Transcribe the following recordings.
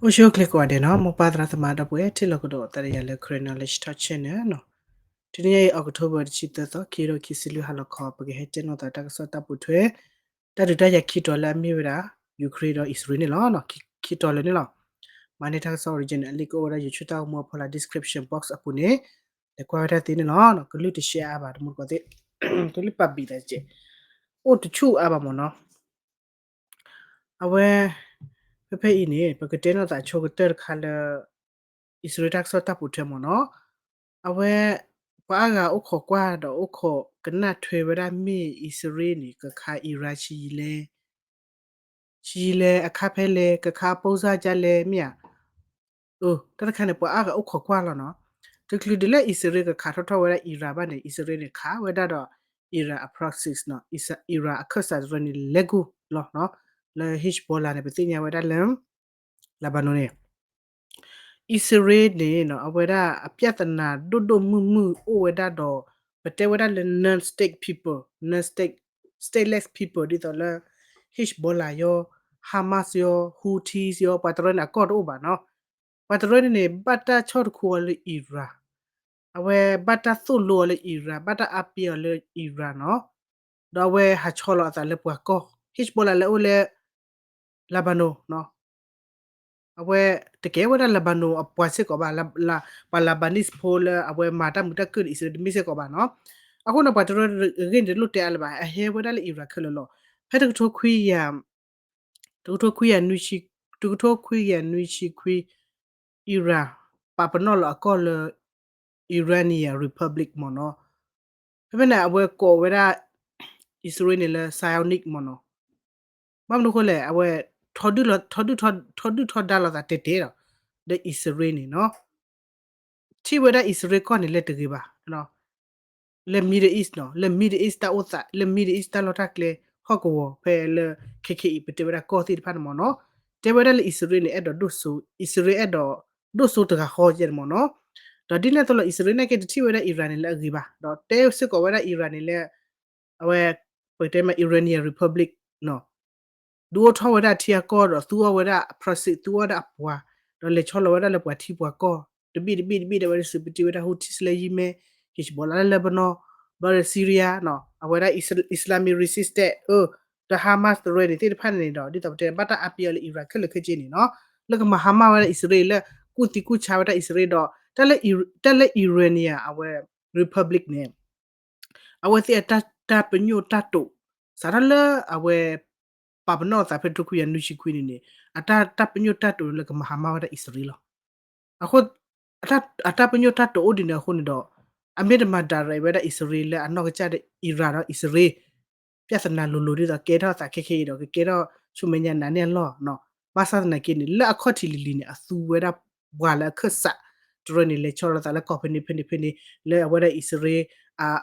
အိၣ်ဆူၣ်အိၣ်ချ့ကိးဂၤဒဲးနီၤ, မိၢ်ပၢ်သရၣ်သမါဒီပုၢ်ဝဲၢ် ထံၣ်လိာ်ကဒီးသးဒီးယၤလၢ Karen Knowledge Talk Channel နီၤ. တနံၤညါအံၤ October တဆံသၢသီ ခံကထိခံဆံလွံၢ် ဟါလီၤခီ ပကဟဲတဲနီၣ်သးတၢ်ကစီၣ်တၢ်ပိာ်ထွဲ တၢ်ဒုးတၢ်ယၤခံတီၤလၢအမ့ၢ်ဝဲဒၣ် Ukraine ဒီး Israel န့ၣ်လီၤ. ခံတီၤလၢာ်န့ၣ်လီၤ. မၤန့ၢ်တၢ်ကစီၣ် original အလံာ်ကအိၣ်ဝဲဒၣ် YouTube တၢ်အိၣ်မူအဖီလာ် description box အပူၤန့ၣ် လဲၤကွၢ်ဝဲဒၣ်သ့န့ၣ်လီၤ. ကလုၢ်တရှဲအါဘၣ် တမူတကိးသ့ၣ် ကလုၢ်ပာ်ဘံၣ်သးကဲး အိၣ်တဆူၣ်အါဘၣ်မ့ၢ်နီၤ. အဝဲ ဖဲဖဲအံၤန့ၣ် ပကတဲနီၣ်သးဆိကတၢၢ်တခါလၢ အံၣ်စရ့လးတၢ်ကစီၣ်တၢ်ပိာ်ထွဲမ့ၢ်နီၤ. အဝဲ ပှၤအါဂၤအိၣ်ခိးကွၢ်ဒီးအိၣ်ခိးကနၣ်ထွဲဝဲဒၣ်မ့ၢ်အံၣ်စရ့လးန့ၣ် ကခးအံရၣ်ဆံးယံာ်လဲၣ် ဆံးယံာ်လဲၣ် အခါဖဲလဲၣ် ကခးအပိၢ်စၢ်ဒ်လဲၣ် မ့ၢ်ဧါ. အၢ တၢ်တခါန့ၣ် ပှၤအါဂၤအိၣ်ခိးကွၢ်လီၤနီၤ. တချုးဒ်လၢအံၣ်စရ့လးကခးထီၣ်ထီၣ်ဝဲဒၣ်အံရၣ်ဘၣ်န့ၣ် အံၣ်စရ့လးန့ၣ် ခးဝဲဒၣ်ဒီး အံရၣ်အ proxies နီၤ, အံရၣ်အခၢၣ်စးတရၢန့ၣ် လဲၤကူၣ်လီၤနီၤ. လၢ Hezbollah န့ၣ် ပသ့ၣ်ညါဝဲဒၣ်လၢ Lebanon န့ၣ် အံၣ်စရ့လးန့ၣ်နီၤ အဝဲဒၣ်အပြဿနာဒိၣ်ဒိၣ်မုၢ်မုၢ်အိၣ်ဝဲဒၣ်ဒီး ပတဲဝဲဒၣ်လၢ non-state people, non-state, stateless people ဒ်သိးလၢ Hezbollah ယီၤ, Hamas ယီၤ, Houthis ယီၤ, ပှၤတရၢန့ၣ်အကီၢ်တအိၣ်ဘၣ်နီၤ. ပှၤတရၢန့ၣ်န့ၣ် ဘၣ်တၢ်ဆီၣ်တခူအီၤလၢအံရၣ်, အဝဲဘၣ်တၢ်သိၣ်လိအီၤလၢအံရၣ်, ဘၣ်တၢ်အါပ့ၤအီၤလၢအံရၣ်နီၤ. ဒီးအဝဲဟးဆီလီၤအသးလၢပှၤကီၢ် Hezbollah လၢအအိၣ်လၢ Lebanon နီၤ. အဝဲတကဲဝဲဒၣ် Lebanon အပှၤစ့ၢ်ကီးဘၣ်, ပှၤ Lebanese ဖိလၢအဝဲမၤတၢ်မုာ်တၢ်ခုၣ်ဒီးအံၣ်စရ့လးတမ့ၢ်စ့ၢ်ကီးဘၣ်နီၤ. အဃိန့ၣ် ပှၤတရၢအဂ့ၢ်န့ၣ်တလိၣ်တဲအါလၢၤဘၣ်, အဟဲဝဲဒၣ်လၢအံရၣ်ခဲလၢာ်လီၤ. ဖဲတကထိခွံကယၤ တကထိခွံကယၤနွံဆံ, တကထိခွံကယၤနွံဆံခွံ အံရၣ် ပာ်ပနီၣ်လီၤအကီၢ်လၢ Iranian Republic မ့ၢ်နီၤ. ဖဲဖဲန့ၣ် အဝဲကိးဝဲဒၣ် အံၣ်စရ့လးန့ၣ်လၢ Zionist မ့ၢ်နီၤ. ဘၣ်မနုၤအဃိလဲၣ်, အဝဲ ထီဒုၣ်ထီဒါလိာ်သးတဲာ်တဲာ်ဒီး ဒီးအံၣ်စရ့လးန့ၣ်နီၤ. ထံၣ်ဝဲဒၣ်အံၣ်စရ့လးကီၢ်န့ၣ်လၢတဂ့ၤဘၣ် လၢ Middle East နီၤ, လၢ Middle East တၢ်အိၣ်သး, လၢ Middle East တၢ်လီၢ်တၢ်ကျဲ ဟီၣ်ကဝီၤဖဲလၢ ခဲခဲအံၤ ပတဲဝဲဒၣ်ကီၢ်သ့ၣ်တဖၣ်န့ၣ်မ့ၢ်နီၤ. တဲဝဲဒၣ်လၢအံၣ်စရ့လးန့ၣ် အဲၣ်ဒိးဒိၣ်စိ, အံၣ်စရ့လးအဲၣ်ဒိးဒိၣ်စိတဂၤဃီကဲန့ၣ်မ့ၢ်နီၤ. ဒီးဒ်န့ၣ်အသိးလီၤ အံၣ်စရ့လးနာ်က့တထံၣ်ဝဲဒၣ်အံရၣ်န့ၣ်လၢအဂ့ၤဘၣ်, ဒီးတဲစ့ၢ်ကီးဝဲဒၣ်အံရၣ်န့ၣ်လၢ အဝဲ ပတဲမး Iranian Republic နီၤ. ဒုးအိၣ်ထီၣ်ဝဲဒၣ်အထံအကီၢ်ဒီးသူအီၣ်ဝဲဒၣ် proxy, သူအီၣ်ဝဲဒၣ်အပှၤ, ဒီးလဲၤဆီလီၤဝဲဒၣ်လၢပှၤထံပှၤကီၢ် တဘ့ၣ်တဘ့ၣ်တဘ့ၣ်ဒီး အဝဲဒၣ်စူးပတံၢ်ဝဲဒၣ် Houthis လၢ Yemen, Hezbollah လၢ Lebanon, ဘျီဒီး Syria နီၤ, အဝဲဒၣ် Isla-, Islamic Resistance အၢ, ဒီး Hamas တရၢန့ၣ်သ့ၣ်တဖၣ်န့ၣ်န့ၣ်ဒီး ဒ်သိးပတဲ ဘၣ်တၢ်အါပ့ၤအီၤလၢအံရၣ်ခဲလၢာ်ခဲဆ့န့ၣ်နီၤ, လၢကမၤဟါမၢ်ဝဲဒၣ်အံၣ်စရ့လး လၢကူၣ်သံကူၣ်ဆါဝဲဒၣ်အံၣ်စရ့လးဒီး တၢ်လၢ တၢ်လၢ Iranian အဝဲ Republic န့ၣ် အဝဲသ့ၣ်အတၢ် တၢ်ပညိၣ်တၢ်တိာ် စးထီၣ်လၢအဝဲ ပာ်ပနီၣ်အသးဖဲတကထိခွံကယၤနွံဆံခွံန့ၣ်န့ၣ် အတၢ်ပညိၣ်တၢ်တိာ်န့ၣ်လၢကမၤဟါမၢ်ဝဲဒၣ်အံၣ်စရ့လးလီၤ. အဃိ အတၢ်ပညိၣ်တၢ်တိာ်အိၣ်ဒ်န့ၣ်အဃိန့ၣ်ဒီး အမ့ၢ်တမၤ direct ဝဲဒၣ်အံၣ်စရ့လးလၢအနီၢ်ကစၢ်ဒီး အံရၣ်ဒီးအံၣ်စရ့လး ပြဿနာလိၤလိၤဒ်သိးကဲထီၣ်သးခဲခဲအံၤဒီး ကကဲထီၣ်ဆူမဲာ်ညါနၤန့ၣ်အလီၢ်နီၤ. ဘၣ်ဆၣ်သနာ်က့န့ၣ် လၢအခီၣ်ထံးလံၤလံၤန့ၣ် အသူဝဲဒၣ်ပှၤလၢအခၢၣ်စး တရၢန့ၣ် လဲၤဆီလီၤသးလၢကီၢ်ဖဲန့ၣ်ဖဲန့ၣ်ဖဲန့ၣ် လၢအဝဲဒၣ်အံၣ်စရ့လး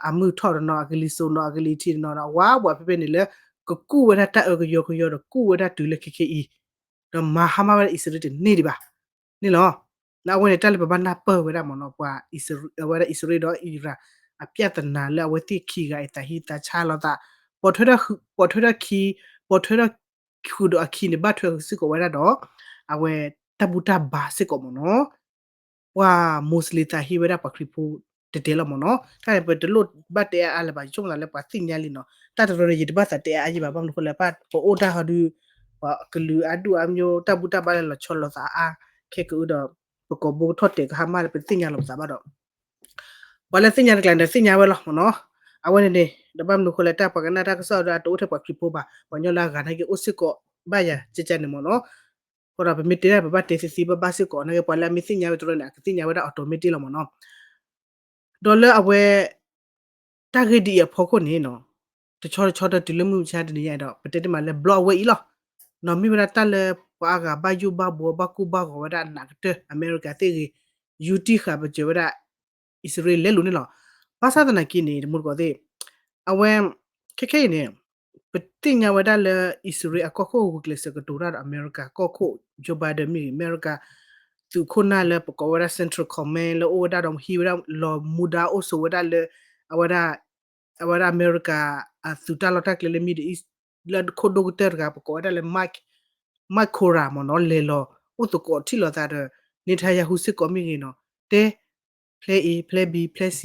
အမုၢ်ထီၣ်တနီၤ အကလံၤစိးနီၤ အကလံၤထံးတနီၤ အဝဲပှၤဖဲဖဲန့ၣ်လၢ ကကူၣ်ဝဲဒၣ်တၢ်အၢကယီကယီဒီးကူၣ်ဝဲဒၣ်တုၤလၢခဲခဲအံၤ ဒီးမၤဟါမၢ်ဝဲဒၣ်အံၣ်စရ့လးတန့ၢ်ဒံးဘၣ်န့ၣ်လီၤ. အဝဲန့ၣ်တၢ်လၢပဘၣ်နၢ်ပၢၢ်ဝဲဒၣ်မ့ၢ်နီၤ ပှၤ အဝဲဒၣ်အံၣ်စရ့လးဒီးအံရၣ် အပြဿနာလၢအဝဲသ့ၣ်ခံဂၤအံၤသးဟံးသးဆါလိာ်သး ပိာ်ထွဲထီၣ်ခံ ပိာ်ထွဲထီၣ်ဃုာ်ဒီးအခံန့ၣ် ဘၣ်ထွဲစ့ၢ်ကီးဝဲဒၣ်ဒီး အဝဲတၢ်ဘူၣ်တၢ်ဘါစ့ၢ်ကီးမ့ၢ်နီၤ. ပှၤ Muslim သးဟ့ဝဲဒၣ်ပှၤခရံာ်ဖိတတဲလီၤမ့ၢ်နီၤ. တၢ်န့ၣ် ပတလိၣ်ဘၣ်တဲအါအါလၢၤဘၣ် ယဆိကမိၣ်သးလၢပှၤသ့ၣ်ညါလံနီၤ. တၢ်တရၢန့ၣ် ယတဘၣ်သးတဲအါအါယံၤဘၣ် ဘၣ်မနုၤအဃိလဲၣ် ပအိၣ်တၢ်ဟီဒုး ပှၤကလုာ်အါဒူၣ်အါမျိုး တၢ်ဘူၣ်တၢ်ဘါလၢလီၤဆီလိာ်သးအါ ခဲကအုဒီး ပကိာ်ဘိကထီၣ်တဲာ်ကဟါမၢ်လၢပသ့ၣ်ညါလိာ်ပသးဘၣ်ဒီး ပှၤလၢသ့ၣ်ညါတကျါန့ၣ် သ့ၣ်ညါဝဲလီၤမ့ၢ်နီၤ. အဝဲန့ၣ်န့ၣ် ဒီးဘၣ်မနုၤအဃိလဲၣ် တၢ်ပှၤကနၣ်တၢ်ကစီၣ်ဒီးအတအိၣ်ထဲပှၤခရံာ်ဖိဘၣ် ပှၤကညီလၢအဂၤနာ်က့အိၣ်စ့ၢ်ကီးဘၣ်ယၤကကန့ၣ်မ့ၢ်နီၤ. အဃိဒီးပမ့ၢ်တဲဒၣ်ပဘၣ်တဲသ့သ့ဘၣ်ဘၣ်စ့ၢ်ကီး နာ်က့ပှၤလၢအမ့ၢ်သ့ၣ်ညါဝဲတရၢန့ၣ် အကသ့ၣ်ညါဝဲဒၣ် automatic လီၤမ့ၢ်နီၤ. ဒီးလၢအဝဲ တၢ်ဂ့ၢ်ဒ်အံၤအဖီခိၣ်န့ၣ်နီၤ တဆီတဆီဒီးတုၤလၢမုၢ်မဆါတနံၤညါဒီး ပတဲတ့ၢ်မးလၢ block ဝဲအံၤလီၤ. နီၤမ့ၢ်ဝဲဒၣ်တၢ်လၢပှၤအါဂၤဘၣ်ယိၣ်ဘၣ်ဘှီ ဘၣ်ကိၢ်ဘၣ်ဂီၤဝဲဒၣ်အနးကတၢၢ် အမဲရကၤသ့ၣ်ဂ့ၤ ယူတံၢ်ဃာ်ပစၢၤဝဲဒၣ် အံၣ်စရ့လးလဲၤလိာ်န့ၣ်လီၤ. ဘၣ်ဆၣ်သနာ်က့န့ၣ် တမူတကိးသ့ၣ် အဝဲ ခဲခဲအံၤန့ၣ် ပသ့ၣ်ညါဝဲဒၣ်လၢ အံၣ်စရ့လးအကီၢ်ခိၣ်ဂုာ်ကျဲးစၢးကတိၤတၢ်ဒီးအမဲရကၤကီၢ်ခိၣ် Joe Biden မ့ၢ်ဂ့ၤ အမဲရကၤ သုးခိၣ်နၢ်လၢပကိးဝဲဒၣ် Central Command လၢအိၣ်ဝဲဒၣ်ဒီးဟံးဝဲဒၣ်လီၤမူဒါအိၣ်ဆိးဝဲဒၣ်လၢ အဝဲဒၣ် အဝဲဒၣ်အမဲရကၤအသုးတၢ်လီၢ်တၢ်ကျဲလၢ Middle East လၢခိၣ်ဒိၣ်ကတၢၢ်တဂၤ ပကိးဝဲဒၣ်လၢ Mike Mike Cora မ့ၢ်နီၤ လဲၤလီၤ အိၣ်သကိးထံၣ်လိာ်သးဒီး Netanyahu စ့ၢ်ကီးမ့ၢ်ဂ့ၤနီၤ, တဲ plan A, plan B, plan C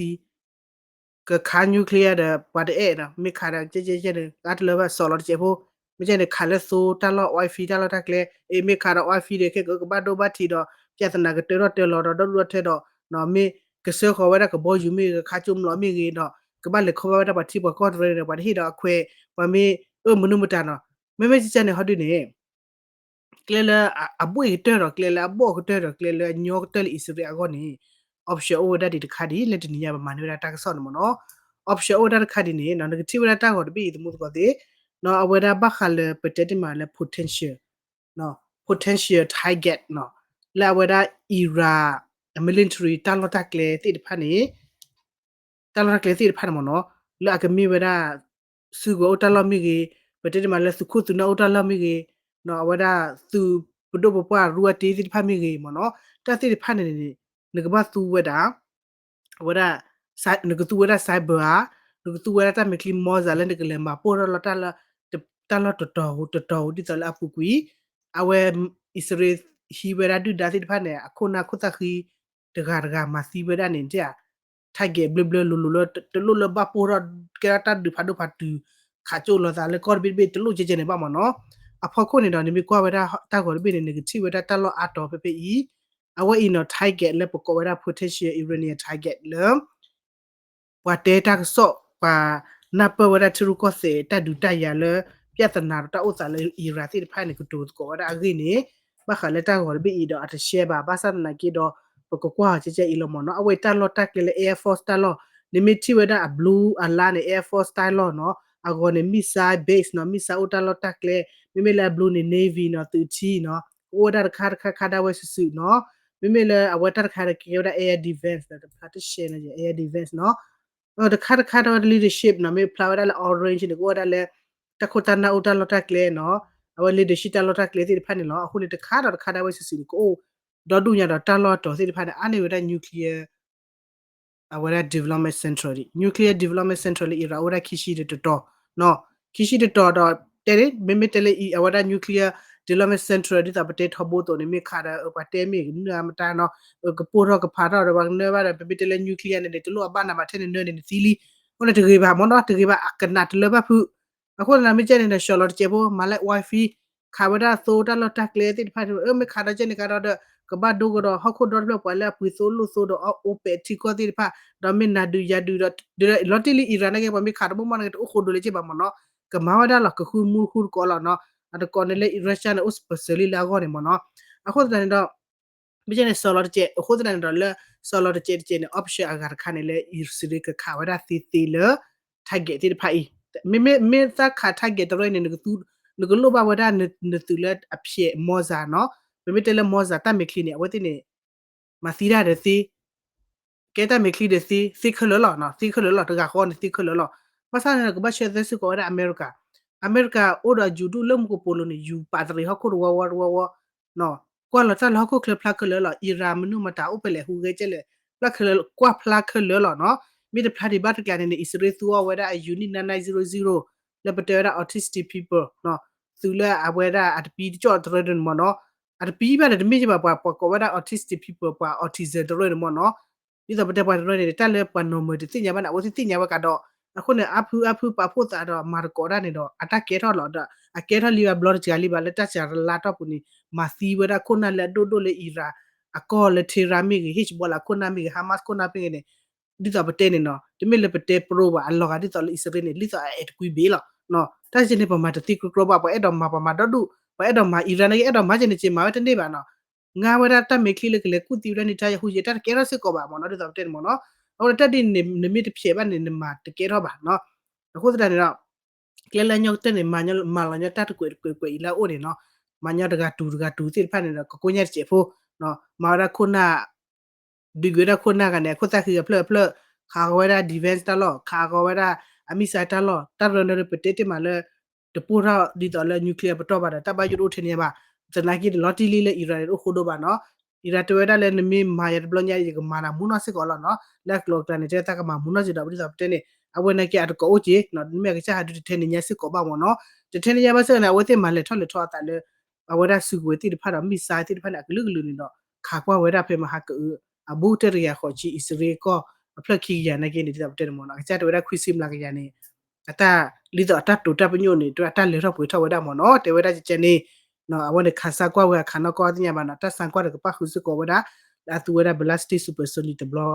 ကခး nuclear ဒီး ပှၤတအဲၣ်နီၤ, မ့ၢ်ခးဒီးကဲကဲကဲန့ၣ် အါတလၢဘၣ်စီၤလီၤတစဲးဖိ, မ့ၢ်ကဲန့ၣ် ခးလၢသိတၢ်လီၢ် oil field တၢ်လီၢ်တၢ်ကျဲ, အ့ မ့ၢ်ခးဒီး oil field ဒီး ခဲကကဘၣ်ဒိဘၣ်ထံးဒီး ပြဿနာကတၢထီၣ်တၢလီၤဒီး ဒီဒူၣ်ဒီထၢဒီး မ့ၢ်ကစၢဃီၤဝဲဒၣ်ကဘီယူၤမ့ၢ်ဂ့ၤ ကခးကၠိမလီၤမ့ၢ်ဂ့ၤဒီး ကဘၣ်လဲၤခီဖျိဝဲဒၣ်ပှၤထံပှၤကီၢ်တရၢန့ၣ်ဒီး ပှၤတဟ့ၣ်ဒီးအခွဲး ပှၤမ့ၢ်အၢမနုၤမတၤနီၤ, မ့မ့ၢ်ကဲန့ၣ် ဟီဒုန့ၣ် ကျဲလၢ အဘှ့ၣ်ကတၢၢ်ဒီး ကျဲလၢအဘှီၣ်ကတၢၢ်ဒီး ကျဲလၢအညီကတၢၢ်လၢအံၣ်စရ့လးအဂီၢ်န့ၣ် option အိၣ်ဝဲဒၣ်ဒံးတခါဒ် လၢတနံၤညါပမၤန့ၢ်ဝဲဒၣ်တၢ်ကစီၣ်န့ၣ်မ့ၢ်နီၤ. option အိၣ်ဝဲဒၣ်တခါဒ်န့ၣ် နကထံၣ်ဝဲဒၣ်တၢ်ဂီၤတဘ့ၣ်အံၤ သမူသကိးသ့ၣ်, အဝဲဒၣ်ဘၣ်ဃးလၢပတဲတ့ၢ်မးလၢ potential, potential target နီၤ, လၢအဝဲဒၣ် Iran military တၢ်လီၢ်တၢ်ကျဲသ့ၣ်တဖၣ်န့ၣ် တၢ်လီၢ်တၢ်ကျဲသ့ၣ်တဖၣ်န့ၣ်မ့ၢ်နီၤ, လၢအကမ့ၢ်ဝဲဒၣ် စုကဝဲၤအိၣ်တၢ်လီၢ်မ့ၢ်ဂ့ၤ, ပတဲတ့ၢ်မးလၢသုးခိၣ်သုးနၢ်အိၣ်တၢ်လီၢ်မ့ၢ်ဂ့ၤ, အဝဲဒၣ်သုးပဒိၣ်ပပှၢ်ရူအတ့သ့ၣ်တဖၣ်မ့ၢ်ဂ့ၤမ့ၢ်နီၤ, တၢ်သ့ၣ်တဖၣ်န့ၣ်န့ၣ် နကဘၣ်သူဝဲဒၣ် အဝဲဒၣ် နကသူဝဲဒၣ် cyber ဧါ, နကသူဝဲဒၣ်တၢ်မဲာ်ချံ missile လၢနကလဲၤမၤပိၢ်ထီၣ်လီၤ တၢ်လီၢ်တတီၤဧိၤတတီၤဧိၤ ဒ်သိးလၢအပူၤကွံာ်, အဝဲ အံၣ်စရ့လးဟံးဝဲဒၣ်ဒုၣ်ဒါသ့ၣ်တဖၣ်န့ၣ် အခိၣ်နၢ်ခိၣ်သၣ်ဃံ တဂၤတဂၤမၤသံဝဲဒၣ်န့ၣ် target ဘျၢဘျၢလိၤလိၤလၢ တလိၣ်လၢဘၣ်ပိၢ်ထီၣ်ကဲထီၣ်တၢ်ဒုးဖးဒိၣ်ဖးတုၤ ခးကၠိလိာ်သးလၢကီၢ်တဘ့ၣ်တဘ့ၣ် တလိၣ်ကဲကဲန့ၣ်ဘၣ်မ့ၢ်နီၤ. အဖီခိၣ်န့ၣ်ဒီး နမ့ၢ်ကွၢ်ဝဲဒၣ်တၢ်ဂီၤတဘ့ၣ်န့ၣ် နကထံၣ်ဝဲဒၣ်တၢ်လီၢ်အါတီၤဖဲဖဲအံၤ, အဝဲအံၤနီၤ target လၢပကိးဝဲဒၣ် potential Iranian target လၢ ပှၤတဲတၢ်ကစီၣ် ပှၤနၢ်ပၢၢ်ဝဲဒၣ်ထံရူၢ်ကီၢ်သဲး တၢ်ဒုးတၢ်ယၤလၢ ပြဿနာဒီးတၢ်အိၣ်သးလၢ Iran သ့ၣ်တဖၣ်န့ၣ် ကတိၤသကိးဝဲဒၣ်အဂ့ၢ်န့ၣ် ဘၣ်ဃးလၢတၢ်ဂီၤတဘ့ၣ်အံၤဒီး အတရှဲဘၣ် ဘၣ်ဆၣ်သနာ်က့ဒီး ပကကွၢ်အီၤကဲကဲအံၤလီၤမ့ၢ်နီၤ. အဝဲတၢ်လီၢ်တၢ်ကျဲလၢ Air Force တၢ်လီၢ် နမ့ၢ်ထံၣ်ဝဲဒၣ်အ blue အလါန့ၣ် Air Force တၢ်လီၢ်နီၤ, အဂီၤန့ၣ် missile base နီၤ, missile အိၣ်တၢ်လီၢ်တၢ်ကျဲ, မ့မ့ၢ်လၢအ blue န့ၣ် Navy နီၤ, သုးထံနီၤ, ကအိၣ်ဝဲဒၣ်တခါတခါခါဒၣ်ဝဲစုာ်စုာ်နီၤ. မ့မ့ၢ်လၢအဝဲတၢ်တခါဒီးကဲဝဲဒၣ် air defense ဒီးတဖျါတရှဲန့ၣ် air defense နီၤ. တခါတခါဒီး leadership နီၤ, မ့ၢ်ဖျါဝဲဒၣ်လၢ orange န့ၣ် ကအိၣ်ဝဲဒၣ်လၢ တၢ်ခိၣ်တၢ်နၢ်အိၣ်တၢ်လီၢ်တၢ်ကျဲနီၤ, အဝဲ leadership တၢ်လီၢ်တၢ်ကျဲသ့ၣ်တဖၣ်န့ၣ်လီၤ. အဃိန့ၣ် တခါဒီးတခါဒၣ်ဝဲစုာ်စုာ်န့ၣ် ကအိၣ်ဒီဒူၣ်ညါဒီးတၢ်လီၢ်အတီၤသ့ၣ်တဖၣ်န့ၣ် အါန့ၢ်ဝဲဒၣ် nuclear အဝဲဒၣ် development center ဒ် nuclear development center လၢ Iran အိၣ်ဝဲဒၣ်ခံဆံဒီးတတီၤ, ခံဆံတတီၤဒီး တဲန့ၣ် မ့မ့ၢ်တဲလၢအဝဲဒၣ် nuclear development center ဒ်သိးပတဲထီဘိအသိးန့ၣ် မ့ၢ်ခးဒီး ပှၤတဲမ့ၢ်ကနၢမတၤနီၤ, ကပိၢ်ထီၣ်ကဖးထီၣ်ဒီးပှၤကနၢဘၣ်ဒီး ပမ့ၢ်တဲလၢ nuclear န့ၣ်န့ၣ် တလိၣ်အဘၣ်နၤဘၣ်ထဲန့ၣ်နၢန့ၣ်နသံလံ. အဃိန့ၣ်တဂ့ၤဘၣ်မ့ၢ်နီၤ, တဂ့ၤဘၣ် အကနၣ်တလၢဘၣ်ဖုး. အဃိသတးမ့ၢ်ကဲန့ၣ်ဒီး ဆှၢလီၤတစဲးဖိ မၤလၢ wifi ခးဝဲဒၣ်သိတၢ်လီၢ်တၢ်ကျဲသ့ၣ်တဖၣ်န့ၣ် အၢ မ့ၢ်ခးဒီးကဲန့ၣ်ကဒီးဒီး ကဘၣ်ဒိကဒီးဟီၣ်ခိၣ်ဒီတဖျၢၣ် ပှၤလၢအပှ့ၤသိလိၣ်သိဒီးအအိၣ်ပဲာ်ထံကီၢ်သ့ၣ်တဖၣ် ဒီးမ့ၢ်နၤဒုးယၤဒုးဒီး လီၤတံၢ်လံ Iran နာ်က့ ပှၤမ့ၢ်ခးတဘိမီၢ်နာ်က့ တအိၣ်ဃိဒိးလၢက့ဘၣ်မ့ၢ်နီၤ, ကမၤဝဲဒၣ်လီၤ ကဃုမူဃုတကိးလီၤနီၤ, အတကိးန့ၣ်လၢ Russia န့ၣ် အိၣ်ပစၢၤလံလၢအဂီၢ်န့ၣ်မ့ၢ်နီၤ. အဃိသတးန့ၣ်ဒီး မ့ၢ်ကဲန့ၣ် စီၤလီၤတစဲး အဃိသတးန့ၣ်ဒီးလၢ စီၤလီၤတစဲးတစဲးန့ၣ် option အဂၤတခါန့ၣ်လၢ အံၣ်စရ့လးကခးဝဲဒၣ်သ့သ့လၢ target သ့ၣ်တဖၣ်အံၤ, မ့မ့ၢ် မ့ၢ်သးခး target တရၢန့ၣ် နကလိၣ်ဘၣ်ဝဲဒၣ်နသုးလၢအဖျဲး missile နီၤ, ပမ့ၢ်တဲလၢ missile တၢ်မဲာ်ချံန့ၣ် အဝဲသ့ၣ်န့ၣ် မၤသံတၢ်ဒီးသ့ ကဲတၢ်မဲာ်ချံဒီးသ့ သ့ခဲလၢာ်လီၤနီၤ, သ့ခဲလၢာ်လီၤ, တဂၤဃီန့ၣ်သ့ခဲလၢာ်လီၤ. ဘၣ်ဆၣ်န့ၣ်ဒီး ကဘၣ်ဆၢသၢစ့ၢ်ကီးဝဲဒၣ်အမဲရကၤ, အမဲရကၤအိၣ်ဒီးယူၤဒူၣ်လၢမူကပိာ်လိၤန့ၣ် ယူၤပာ်တရံးဟီၣ်ခိၣ်တဝီဝီတဝီဝီ, ကွၢ်လီၤတၢ်လၢဟီၣ်ခိၣ်ချၢဖျါခဲလၢာ်လီၤ, Iran မနုၤမတၤအိၣ်ဖဲလဲၣ်ဟူးဂဲၤကဲလဲၣ်, ဖျါခဲလၢာ် ကွၢ်ဖျါခဲလၢာ်လီၤနီၤ. မ့ၢ်တဖျါဒံးဘၣ်တကျါန့ၣ်န့ၣ် အံၣ်စရ့လးသူအီၤဝဲဒၣ်အ unit nine nine zero zero လၢပတဲဝဲဒၣ် autistic people နီၤ, သုးလၢအဝဲဒၣ်အတပံတကၠီၣ်တရၢန့ၣ်မ့ၢ်နီၤ, အတပံဘၣ်န့ၣ် တမ့ၢ်ကဘၣ်ပှၤ ပှၤကိးဝဲဒၣ် autistic people ပှၤ autism တရၢန့ၣ်မ့ၢ်နီၤ, ဒ်သိးပတဲပှၤတရၢန့ၣ် တၢ်လၢပှၤ normal တသ့ၣ်ညါဘၣ်န့ၣ် အဝဲသ့ၣ်သ့ၣ်ညါဝဲကဒီး, အဃိန့ၣ် အါဖုအါဖုပာ်ဖှိၣ်သးဒီးမၤသကိးတၢ်န့ၣ်ဒီး အတၢ်ကဲထီၣ်လီၤဒီး အကဲထီၣ်လံဘၣ်ဘျီတစှၤလံဘၣ်လၢတၢ်စှၤလါတီၢ်ပူၤန့ၣ် မၤသံဝဲဒၣ်ခိၣ်နၢ်လၢအဒိၣ်ဒိၣ်လၢ Iran အကီၢ်လၢ Tehran မ့ၢ်ဂ့ၤ Hezbollah ခိၣ်နၢ်မ့ၢ်ဂ့ၤ Hamas ခိၣ်နၢ်မ့ၢ်ဂ့ၤန့ၣ် ဒ်သိးပတဲန့ၣ်နီၤ, တမ့ၢ်လၢပတဲပရိဘၣ် အလီၤဂာ်ဒ်သိးလၢအံၣ်စရ့လးန့ၣ် ဒ်သိးအအဲၣ်တကွံဘ့ၣ်လီၤ. တၢ်စ့ၢ်န့ၣ် ပမၤတသ့ကြီကြီဘၣ်, ပှၤအဲၣ်ဒိးမၤပှၤမၤဒီဒူၣ်, ပှၤအဲၣ်ဒိးမၤ Iran န့ၣ် အဲၣ်ဒိးမၤကဲန့ၣ်က့ မၤဝဲတန့ၢ်ဘၣ်နီၤ, ငါဝဲဒၣ်တၢ်မဲာ်ချံလၢကလဲၤကူၣ်သံဝဲဒၣ် Netanyahu ယဲ တၢ်တကဲထီၣ်စ့ၢ်ကီးဘၣ်မ့ၢ်နီၤ, ဒ်သိးပတဲန့ၣ်မ့ၢ်နီၤ, အဃိန့ၣ် တၢ်ဒ်န့ၣ် နမ့ၢ်တဖျဲးဘၣ်န့ၣ် နမၤတကဲထီၣ်ဘၣ်နီၤ, အဃိသတးန့ၣ်ဒီး ကျဲလၢအညီကတၢၢ်န့ၣ် မၤလီၤညီတၢ်တကွဲးတကွဲးကွဲးအံၤလၢအအိၣ်န့ၣ်နီၤ, မၤညီတဂၤတူၤတဂၤတူၤသ့ၣ်တဖၣ်န့ၣ်ဒီး ကကိညၣ်တစဲးဖိ, မၤဝဲဒၣ်ခိၣ်နၢ် ဒုးကွံာ်ဝဲဒၣ်ခိၣ်နၢ်ဂၤန့ၣ် အခိၣ်သၣ်ဃံအဖျၢၣ်အဖျၢၣ်, ခးဃီၤဝဲဒၣ် defense တၢ်လီၢ်, ခးဃီၤဝဲဒၣ် အ missile တၢ်လီၢ်, တၢ်ရၢန့ၣ်ပတဲတ့ၢ်မးလၢ တပိၢ်ထီၣ်ဒ်သိးလၢ nuclear ပတီၢ်ဘၣ်ဒီး တၢ်ဘၣ်ယိၣ်တအိၣ်ထဲန့ၣ်ဘၣ်, သနာ်က့တလီၤတံၢ်လံလၢ Iran န့ၣ် တအိၣ်ဃိဒိဘၣ်နီၤ, Iran တဲဝဲဒၣ်လၢနမ့ၢ်မၤယၤတဘျီညါ ယကမၤနၤမူနီၢ်စ့ၢ်ကီးလီၤနီၤ, လၢအကျိၤအကျဲန့ၣ် တဲတၢ်ကမၤမူနီၢ်စ့ၢ်ဒီး ဒ်သိးပတဲန့ၣ် အဝဲနာ်က့အတကိးအိၣ်က့ၤ, နမ့ၢ်အကစၢ်ဟးဒုးတထဲန့ၣ်ညါစ့ၢ်ကီးဘၣ်မ့ၢ်နီၤ, တထဲန့ၣ်ညါဘၣ်ဆၣ်န့ၣ် အဝဲသ့ၣ်မၤလဲၤထီၣ်လဲၤထီအသးလၢ အဝဲဒၣ်စုကဝဲၤသ့ၣ်တဖၣ်ဒီး missile သ့ၣ်တဖၣ်န့ၣ် အကလုာ်ကလုာ်န့ၣ်ဒီး ခးကွၢ်ဝဲဒၣ်ဖဲမဟါကအုး အဘူးတရံးယၤဃီးဆံ အံၣ်စရ့လးကီၢ် အဖျၢၣ်ခံကယၤနာ်က့န့ၣ် ဒ်သိးပတဲန့ၣ်မ့ၢ်နီၤ အကစၢ်တဲဝဲဒၣ်ခွံဆံမျးကယၤန့ၣ် အတၢ် ဒ်သိးအတၢ်တိာ်တၢ်ပညိၣ်န့ၣ် တၢ်လဲၤထီၣ်ပှဲၤထီၣ်ဝဲဒၣ်မ့ၢ်နီၤ တဲဝဲဒၣ်ကကဲန့ၣ် အဝဲန့ၣ်ခးစါကွၢ်ဝဲအခးနီၢ်ကီၢ်သ့ၣ်ညါဘၣ်နီၤ တၢ်ဆါကွၢ်ဒီးကပၣ်ဃုာ်စ့ၢ်ကီးဝဲဒၣ် လၢအသူဝဲဒၣ် ballistic supersonic တဘျီ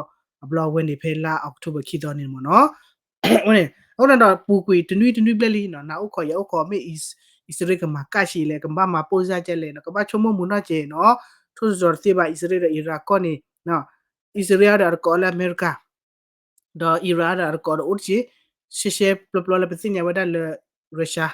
အဘျီအဝဲန့ၣ်ဖဲလါ October ခံသီန့ၣ်မ့ၢ်နီၤ အဃိန့ၣ် အဃိန့ၣ်ဒီးပူၤကွံာ်တနွံတနွံဘျဲၣ်လံနီၤ နၤအိၣ်ခိးယအိၣ်ခိး မ့ၢ်အံၣ်စရ့လးကမၤကၣ်ဆံးလဲၣ် ကဘၣ်မၤပိၢ်စၢ်ကဲလဲၣ်နီၤ ကဘၣ်ဆိကမိၣ်မုာ်နီၢ်ကဲနီၤ ထိၣ်သတြီၤတသ့ဘၣ် အံၣ်စရ့လးဒီးအံရၣ်ကီၢ်န့ၣ် အံၣ်စရ့လးဒီးအတကိးလၢအမဲရကၤ ဒီးအံရၣ်ဒီးအတကိးဒီးအိၣ်တက့ၢ် ရှဲရှဲပျီပျီလၢပသ့ၣ်ညါဝဲဒၣ်လၢ Russia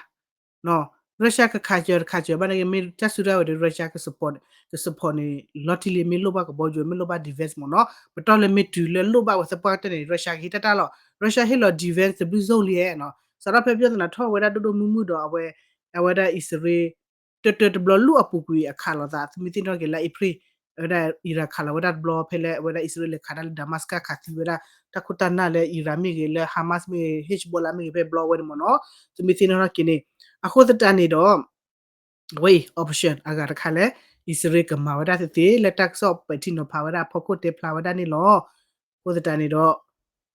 Russia ကခးစၢၤတခးစၢၤဘၣ်နာ်က့ မ့ၢ်တၢ်စုတၢ်ဝဲဒီး Russia က support က support န့ၣ် လီၤတံၢ်လံ မ့ၢ်လိၣ်ဘၣ်ကဘီယူၤ မ့ၢ်လိၣ်ဘၣ် defense မ့ၢ်နီၤ ပတီၢ်လၢမ့ၢ်တုၤလၢလိၣ်ဘၣ်ဝဲသပှၢ်ကတၢၢ်န့ၣ် Russia ကဟ့ၣ်တၢ်တၢ်လီၤ Russia ဟ့ၣ်လီၤ defense တဘျုး zone လံဧါနီၤ စးထီၣ်ဖဲပယီၤသနာ်ထီၣ်ဝဲဒၣ်ဒိၣ်ဒိၣ်မုၢ်မုၢ်ဒီးအဝဲ အဝဲဒၣ်အံၣ်စရ့လး တၢတၢတဘျီလူၢ်အပူၤကွံာ်အခးလိာ်သး သုမ့ၢ်သ့ၣ်နီၣ်က့ၤလၢ April အဝဲဒၣ်အံရၣ်ခးလီၤဝဲဒၣ်တဘျီ ဖဲလၢအဝဲဒၣ်အံၣ်စရ့လးလဲၤခးတၢ်လၢ Damascus ခးသံဝဲဒၣ် တၢ်ခိၣ်တၢ်နၢ်လၢအံရၣ်မ့ၢ်ဂ့ၤ လၢ Hamas မ့ၢ်ဂ့ၤ Hezbollah မ့ၢ်ဂ့ၤ ဖဲဘျီဝဲန့ၣ်မ့ၢ်နီၤ သုမ့ၢ်သ့ၣ်နီၣ်ထီၣ်က့ၤန့ၣ် အဃိသတးန့ၣ်ဒီး အဝဲအံၤ option အဂၤတခါလၢ အံၣ်စရ့လးကမၤဝဲဒၣ်သ့သ့ လၢတၢ်ကစီၣ်ပဲာ်ထံနီၤဖးဝဲဒၣ်အဖီခိၣ်တဲဖျါဝဲဒၣ်န့ၣ်လီၤ. အဃိသတးန့ၣ်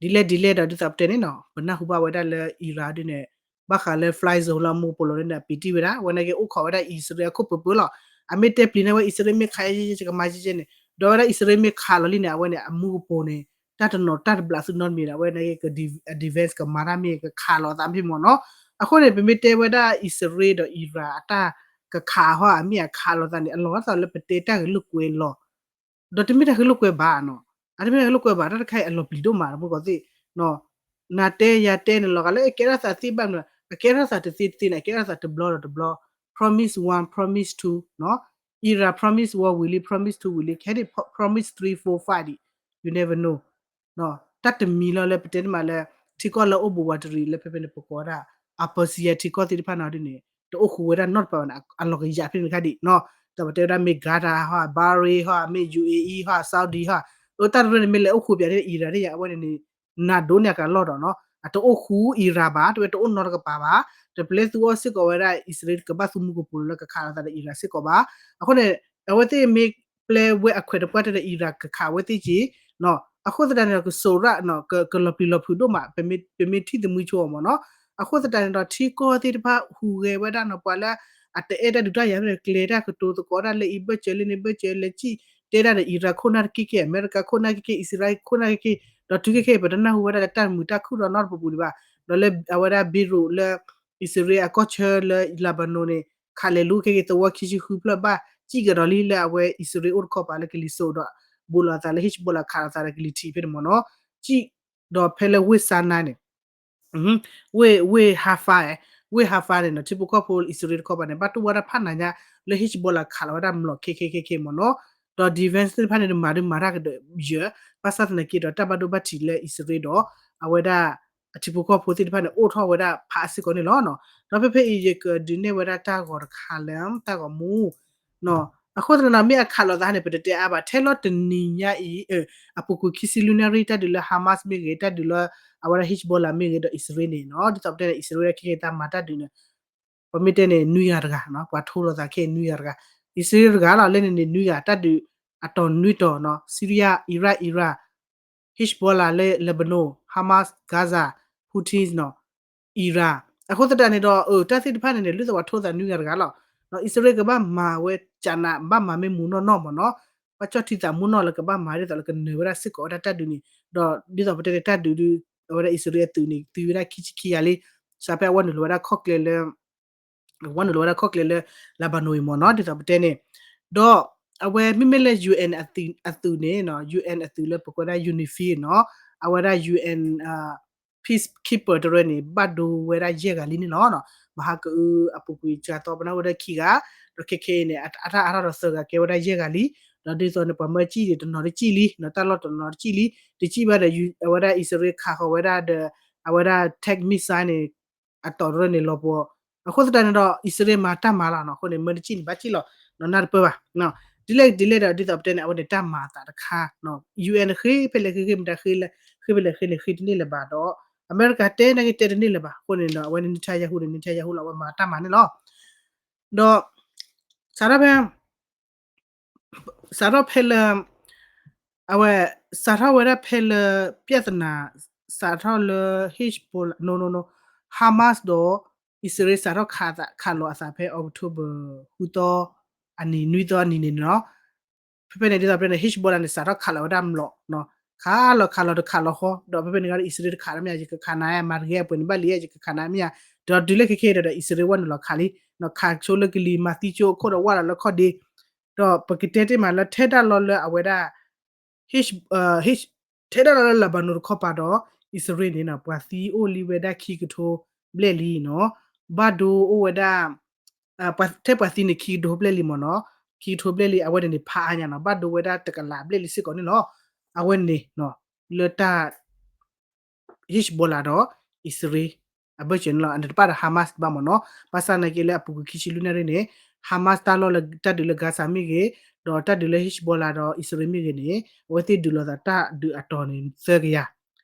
ဒီး ဒ်လဲၣ်ဒ်လဲၣ်ဒီးဒ်သိးပတဲန့ၣ်နီၤ ပနၢ်ဟူဘၣ်ဝဲဒၣ်လၢအံရၣ်ဒ်န့ၣ် ဘၣ်ဃးလၢ fly zone လၢအမူကပိာ်လိၤန့ၣ် အပံာ်တံၢ်ဝဲဒၣ် အဝဲန့ၣ်က့အိၣ်ခိးဝဲဒၣ်အံၣ်စရ့လးအခိၣ်ပၢၤပၢၤလီၤ. အမ့ၢ်တဲပျံၤန့ၢ်ဝဲအံၣ်စရ့လးမ့ၢ်ခးယဲၢ်ယဲၢ်ကမၤယဲၢ်ယဲၢ်န့ၣ် ဒီးဝဲဒၣ်အံၣ်စရ့လးမ့ၢ်ခးလီၤလံန့ၣ် အဝဲန့ၣ် အမူကပိာ်န့ၣ် တၢ်တနီၤတၢ်တဘျးသုနီတမံၤဒီး အဝဲန့ၣ်က အ defense ကမၤတၢ်မ့ၢ်ကခးလီၤသးမ့ၢ်မ့ၢ်နီၤ. အဃိန့ၣ် ပမ့ၢ်တဲဝဲဒၣ်အံၣ်စရ့လးဒီးအံရၣ်အတၢ်ကခးဟီၣ်အမ့ၢ်အခးလီၤသးန့ၣ် အလီၤဂာ်သးလၢပတဲတၢ်ဂဲၤလိာ်ကွဲလီၤ ဒီးတမ့ၢ်တၢ်ဂဲၤလိာ်ကွဲဘၣ်နီၤ. အတမ့ၢ်တၢ်ဂဲၤလိာ်ကွဲဘၣ် တၢ်တခါအံၤအလီၤပျံၤဒိၣ်မး မုၢ်ကီၢ်သ့ၣ် နၤတဲယၤတဲန့ၣ် လီၤဂာ်လၢအကဲထီၣ်သးသ့ဘၣ်မနုၤ အကဲထီၣ်သးတသ့တသ့န့ၣ် အကဲထီၣ်သးတဘျီဒီးတဘျီ promise one promise two နီၤ Iran promise one ဝံၤလံ promise two ဝံၤလံ ခဲဒံး promise three four five ဒံး you never know တၢ်တမံၤလီၤလၢပတဲန့ၣ်မးလၢ ထံကီၢ်လၢအိၣ်ဘူးဝးတရံးလၢဖဲဖဲန့ၣ် ပကိးဝဲဒၣ် အပၢၤစံယၤထံကီၢ်သ့ၣ်တဖၣ်န့ၣ်ဒ်န့ၣ် တအိၣ်ဃူဝဲဒၣ်နီတပၤဘၣ်န့ၣ် အလီၤကယၤဖဲန့ၣ်တခါဒံးနီၤ. ဒီးပတဲဝဲဒၣ်မ့ၢ် Qatar ဟီ Bahrain ဟီ မ့ၢ် ယူၣ်အေအံၣ် ဟီ Saudi ဟီ အတၢ်တရၢန့ၣ် မ့ၢ်လဲၤအိၣ်ဃူပၠးန့ၣ် အံရၣ်ဒ်ယၤ အဝဲန့ၣ်န့ၣ် နၤဒိးန့ၢ်အကလီၢ်ဒီးနီၤ အတအိၣ်ဃူအံရၣ်ဘၣ် တဝဲတအိၣ်နီတကပၤဘၣ် တပျဲသုအီၣ်စ့ၢ်ကီးဝဲဒၣ် အံၣ်စရ့လးကဘၣ်သူမူကပိာ်လိၤလၢကခးလိာ်သးဒီးအံရၣ်စ့ၢ်ကီးဘၣ်. အဃိန့ၣ် အဝဲသ့ၣ်မ့ၢ်ပျဲဝဲအခွဲးတပှၢ်တၢၢ်ဒီးအံရၣ်ကခးဝဲသ့ၣ်က့ၤ အဃိသတးန့ၣ်ဒီးကစိာ်ရၣ် ကလီၤပျံၤလီၤဖုးဒိၣ်မး ပမ့ၢ်ထံၣ်သမံဆိအီၤမ့ၢ်နီၤ. အဃိသတးန့ၣ်ဒီး ထံကီၢ်သ့ၣ်တဖၣ်ဟူးဂဲၤဝဲဒၣ်နီၤ ပှၤလၢအတအဲၣ်တၢ်ဒုးတၢ်ယၤဖဲန့ၣ် ကျဲၤတၢ်ကတိၤသကိးတၢ်လၢအံၤဘၢၣ်စၢၤလၢန့ၣ်ဘၢၣ်စၢၤ လဲၤစံၣ်တဲတၢ်ဒီးအံရၣ်ခိၣ်နၢ်တက့ၢ်က့ၢ် အမဲရကၤခိၣ်နၢ်က့ၢ်က့ၢ် အံၣ်စရ့လးခိၣ်နၢ်က့ၢ်က့ၢ် ဒီးတုၤခဲက့ၢ် ပတနၢ်ဟူဝဲဒၣ်လၢတၢ်မုာ်တၢ်ခုၣ်ဒီးနီတပူၤပူၤဒံးဘၣ်. ဒီးလၢအဝဲဒၣ် Beirut လၢ အံၣ်စရ့လးအကီၢ်ဆၢလၢ Lebanon န့ၣ် ခးလဲၤလူၤခဲက့ၢ် သဝီခံဆံဃုဖျၢၣ်ဘၣ် စံၣ်ကဒီးလံလၢအဝဲအံၣ်စရ့လးအိၣ်တခီပၤလၢကလံၤစိးဒီး ဘူးလိာ်အသးလၢ Hezbollah ခးလိာ်သးဒီးကလံၤထံးဖဲန့ၣ်မ့ၢ်နီၤ. စံၣ်ဒီးဖဲလၢဝ့ၢ်စါနါန့ၣ် ဝ့ၢ် ဝ့ၢ် Rafah ဝ့ၢ် Rafah န့ၣ်နီၤ ထံဖိကီၢ်ဖိအံၣ်စရ့လးတခီပၤန့ၣ် ဘၣ်တူၢ်ဝဲဒၣ်ဖးနၤညါလၢ Hezbollah ခးလီၤဝဲဒၣ်မျိာ်ခဲခဲခဲခဲမ့ၢ်နီၤ. ဒီး defense သ့ၣ်တဖၣ်န့ၣ် မၤဒုးမၤတၢ်ကဒီးယၢၤ ဘၣ်ဆၣ်သနာ်က့ဒီး တၢ်ဘၣ်ဒိဘၣ်ထံးလၢအံၣ်စရ့လးဒီး အဝဲဒၣ် အထံဖိကီၢ်ဖိသ့ၣ်တဖၣ်န့ၣ် အိၣ်ထီၣ်ဝဲဒၣ်ဖးအါစ့ၢ်ကီးန့ၣ်လီၤ. ဒီးဖဲဖဲအံၤယကဒုးနဲၣ်ဝဲဒၣ်တၢ်ဂီၤတခါလၢ တၢ်ဂီၤမူ အဃိသတးန့ၣ် မ့ၢ်အခးလိာ်သးန့ၣ် ပတတဲအါဘၣ် ထဲလီၤတနံၤညါအံၤ အပူၤကွံာ်ခံဆံလွံၢ်နၣ်ရံၣ် တၢ်ဒုးလၢ Hamas မ့ၢ်ဂ့ၤ တၢ်ဒုးလၢ အဝဲဒၣ် Hezbollah မ့ၢ်ဂ့ၤ ဒီးအံၣ်စရ့လးန့ၣ်နီၤ ဒ်သိးပတဲန့ၣ် အံၣ်စရ့လးခဲခဲအံၤတၢ်မၤတၢ်ဒုးန့ၣ် ပမ့ၢ်တဲန့ၣ် နွံဂၤတဂၤနီၤ ပှၤထိလိာ်သးခဲအံၤနွံဂၤတဂၤ အံၣ်စရ့လးတဂၤလီၤ လၢန့ၣ်န့ၣ် နွံဂၤ တၢ်ဒုးအတီၤနွံတီၤနီၤ Syria Iraq Iran Hezbollah လၢ Lebanon Hamas Gaza Houthis နီၤ Iran အဃိသတးန့ၣ်ဒီး အတၢ်သ့ၣ်တဖၣ်န့ၣ်န့ၣ် လၢသးပှၤထိသးနွံဂၤတဂၤလီၤ. အံၣ်စရ့လးကဘၣ်မၤဝဲကနး ဘၣ်မၤမ့ၢ်မူနီၢ်နီၢ်မ့ၢ်နီၤ ဘၣ်ကၠီၣ်ထံသးမူနီၢ်လၢကဘၣ်မၤဒ်သိးလၢကနၢၤဝဲဒၣ်စ့ၢ်ကီးဝဲဒၣ်တၢ်ဒုးန့ၣ် ဒီးဒ်သိးပတဲန့ၣ် တၢ်ဒုးဒုး အဝဲဒၣ်အံၣ်စရ့လးအသုးန့ၣ် သုးဝဲဒၣ်ခံဆံခံဂၤလံ စးဖဲအဝဲနုာ်လီၤဝဲဒၣ်ခီၣ်ကျဲလၢ အဝဲနုာ်လီၤဝဲဒၣ်ခီၣ်ကျဲလၢ Lebanon အံၤမ့ၢ်နီၤ ဒ်သိးပတဲန့ၣ် ဒီးအဝဲမ့မ့ၢ်လၢ ယူၣ်အ့ၣ်အသုးန့ၣ် ယူၣ်အ့ၣ်အသုးလၢပကိးဝဲဒၣ် UNIFIL နီၤ အဝဲဒၣ် ယူၣ်အ့ၣ် peacekeeper တရၢန့ၣ် ဘၣ်ဒိဝဲဒၣ်ယဲၢ်ဂၤလံန့ၣ်လီၤ. မဟါကအုအပူၤကွံာ်စှၤသီပနၢ်ဝဲဒၣ်ခံဂၤ ဒီးခဲခဲအံၤန့ၣ် အတၢ်အါထီၣ်ဒီးသၢဂၤကဲဝဲဒၣ်ယဲၢ်ဂၤလံ ဒီးဒ်သိးန့ၣ် ပှၤမၢစံၣ်န့ၣ် တနီၤတစံၣ်လံ တၢ်လီၢ်တနီၤတစံၣ်လံ တစံၣ်ဘၣ်ဒီး အဝဲဒၣ်အံၣ်စရ့လးခးဃီၤဝဲဒၣ်ဒီး အဝဲဒၣ် tactical missile န့ၣ် အတီၤတရၢန့ၣ်လီၤပှီၤ အဃိသတးန့ၣ်ဒီး အံၣ်စရ့လးမၤတၢ်မၤလီၤနီၤ အဃိန့ၣ် မၢတစံၣ်န့ၣ် ဘၣ်စံၣ်လီၤ နီၤနၢ်တပၢၢ်ဘၣ် ဒ်လဲၣ်ဒ်လဲၣ်ဒီး ဒ်သိးပတဲန့ၣ် အဝဲန့ၣ်တၢ်မၤအသးတခါ ယူၣ်အ့ၣ်န့ၣ် ဃ့ဖဲလဲၣ်ဃ့ ဃ့မတၤဃ့ ဃ့ဖဲလဲၣ်ဃ့န့ၣ် ဃ့တန့ၢ်လၢၤဘၣ်ဒီး အမဲရကၤတဲနာ်က့တဲတန့ၢ်လၢၤဘၣ် အဃိန့ၣ်ဒီး အဝဲန့ၣ် Netanyahu န့ၣ် Netanyahu လီၤ အဝဲမၤတၢ်မၤန့ၣ်လီၤ ဒီး စးထီၣ်ဖဲ စးထီၣ်ဖဲလၢ အဝဲ စးထီၣ်ဝဲဒၣ်ဖဲလၢ ပြဿနာ စးထီၣ်လၢ Hezbollah, no, no, no, Hamas ဒီး အံၣ်စရ့လး စးထီၣ်ခးလီၤအသးဖဲ October ဃုသီ အနံၤ နွံသီအနံၤန့ၣ်လီၤ. ဖဲဖဲန့ၣ်ဒ်သိးဖဲန့ၣ် Hezbollah န့ၣ် စးထီၣ်ခးလီၤဝဲဒၣ်မျိာ် ခးလီၤခးလီၤတခးလီၤဃီ ဒီးဖဲဖဲန့ၣ်ကဒီး အံၣ်စရ့လးတခးမ့ၢ်ဧါ ယကခးနၤ မၤတဂ့ၤ အပှဲၤန့ၣ်ဘၣ်လံ ယကခးနၤမ့ၢ်ဧါ, ဒီးတုၤလၢခဲခဲဒီး အံၣ်စရ့လးဝဲနုာ်လီၤခးလံ, ခးဆိလၢကလံၤ မၤသံကၠိအခိၣ်ဒီးဝၢ်လီၤလၢခီၣ်ဒ့, ဒီးပကတဲတ့ၢ်မးလၢထဲဒၣ်လီၤလၢအဝဲဒၣ် ထဲဒၣ်လီၤလၢ Lebanon တခီပၤဒီး အံၣ်စရ့လးန့ၣ် ပှၤသံအိၣ်လံဝဲဒၣ်ခံကထိဘျဲၣ်လံနီၤ, ဘၣ်ဒိအိၣ်ဝဲဒၣ် ထဲပှၤသံန့ၣ် ခံကထိဘျဲၣ်လံမ့ၢ်နီၤ, ခံကထိဘျဲၣ်လံ အဝဲန့ၣ်န့ၣ် ဖးအါညါနီၤ, ဘၣ်ဒိဝဲဒၣ်တကလးဘျဲၣ်လံစ့ၢ်ကီးန့ၣ်လီၤ. အဝဲန့ၣ် လၢတၢ် Hezbollah ဒီး အံၣ်စရ့လး အဘၢၣ်စၢၤန့ၣ်လီၤ, အန့ၣ်တပၣ်ဒီး Hamas တဘၣ်မ့ၢ်နီၤ, ဘၣ်ဆၣ်သနာ်က့လၢအပူၤကွံာ်ခံဆံလွံၢ်နၣ်ရံၣ်န့ၣ် Hamas တၢ်လီၢ်လၢတၢ်ဒုးလၢ Gaza မ့ၢ်ဂ့ၤ, ဒီးတၢ်ဒုးလၢ Hezbollah ဒီးအံၣ်စရ့လးမ့ၢ်ဂ့ၤန့ၣ် အဝဲသ့ၣ်ဒုးလိာ်သးတၢ်ဒုးအတီၤန့ၣ်သၢကယၤ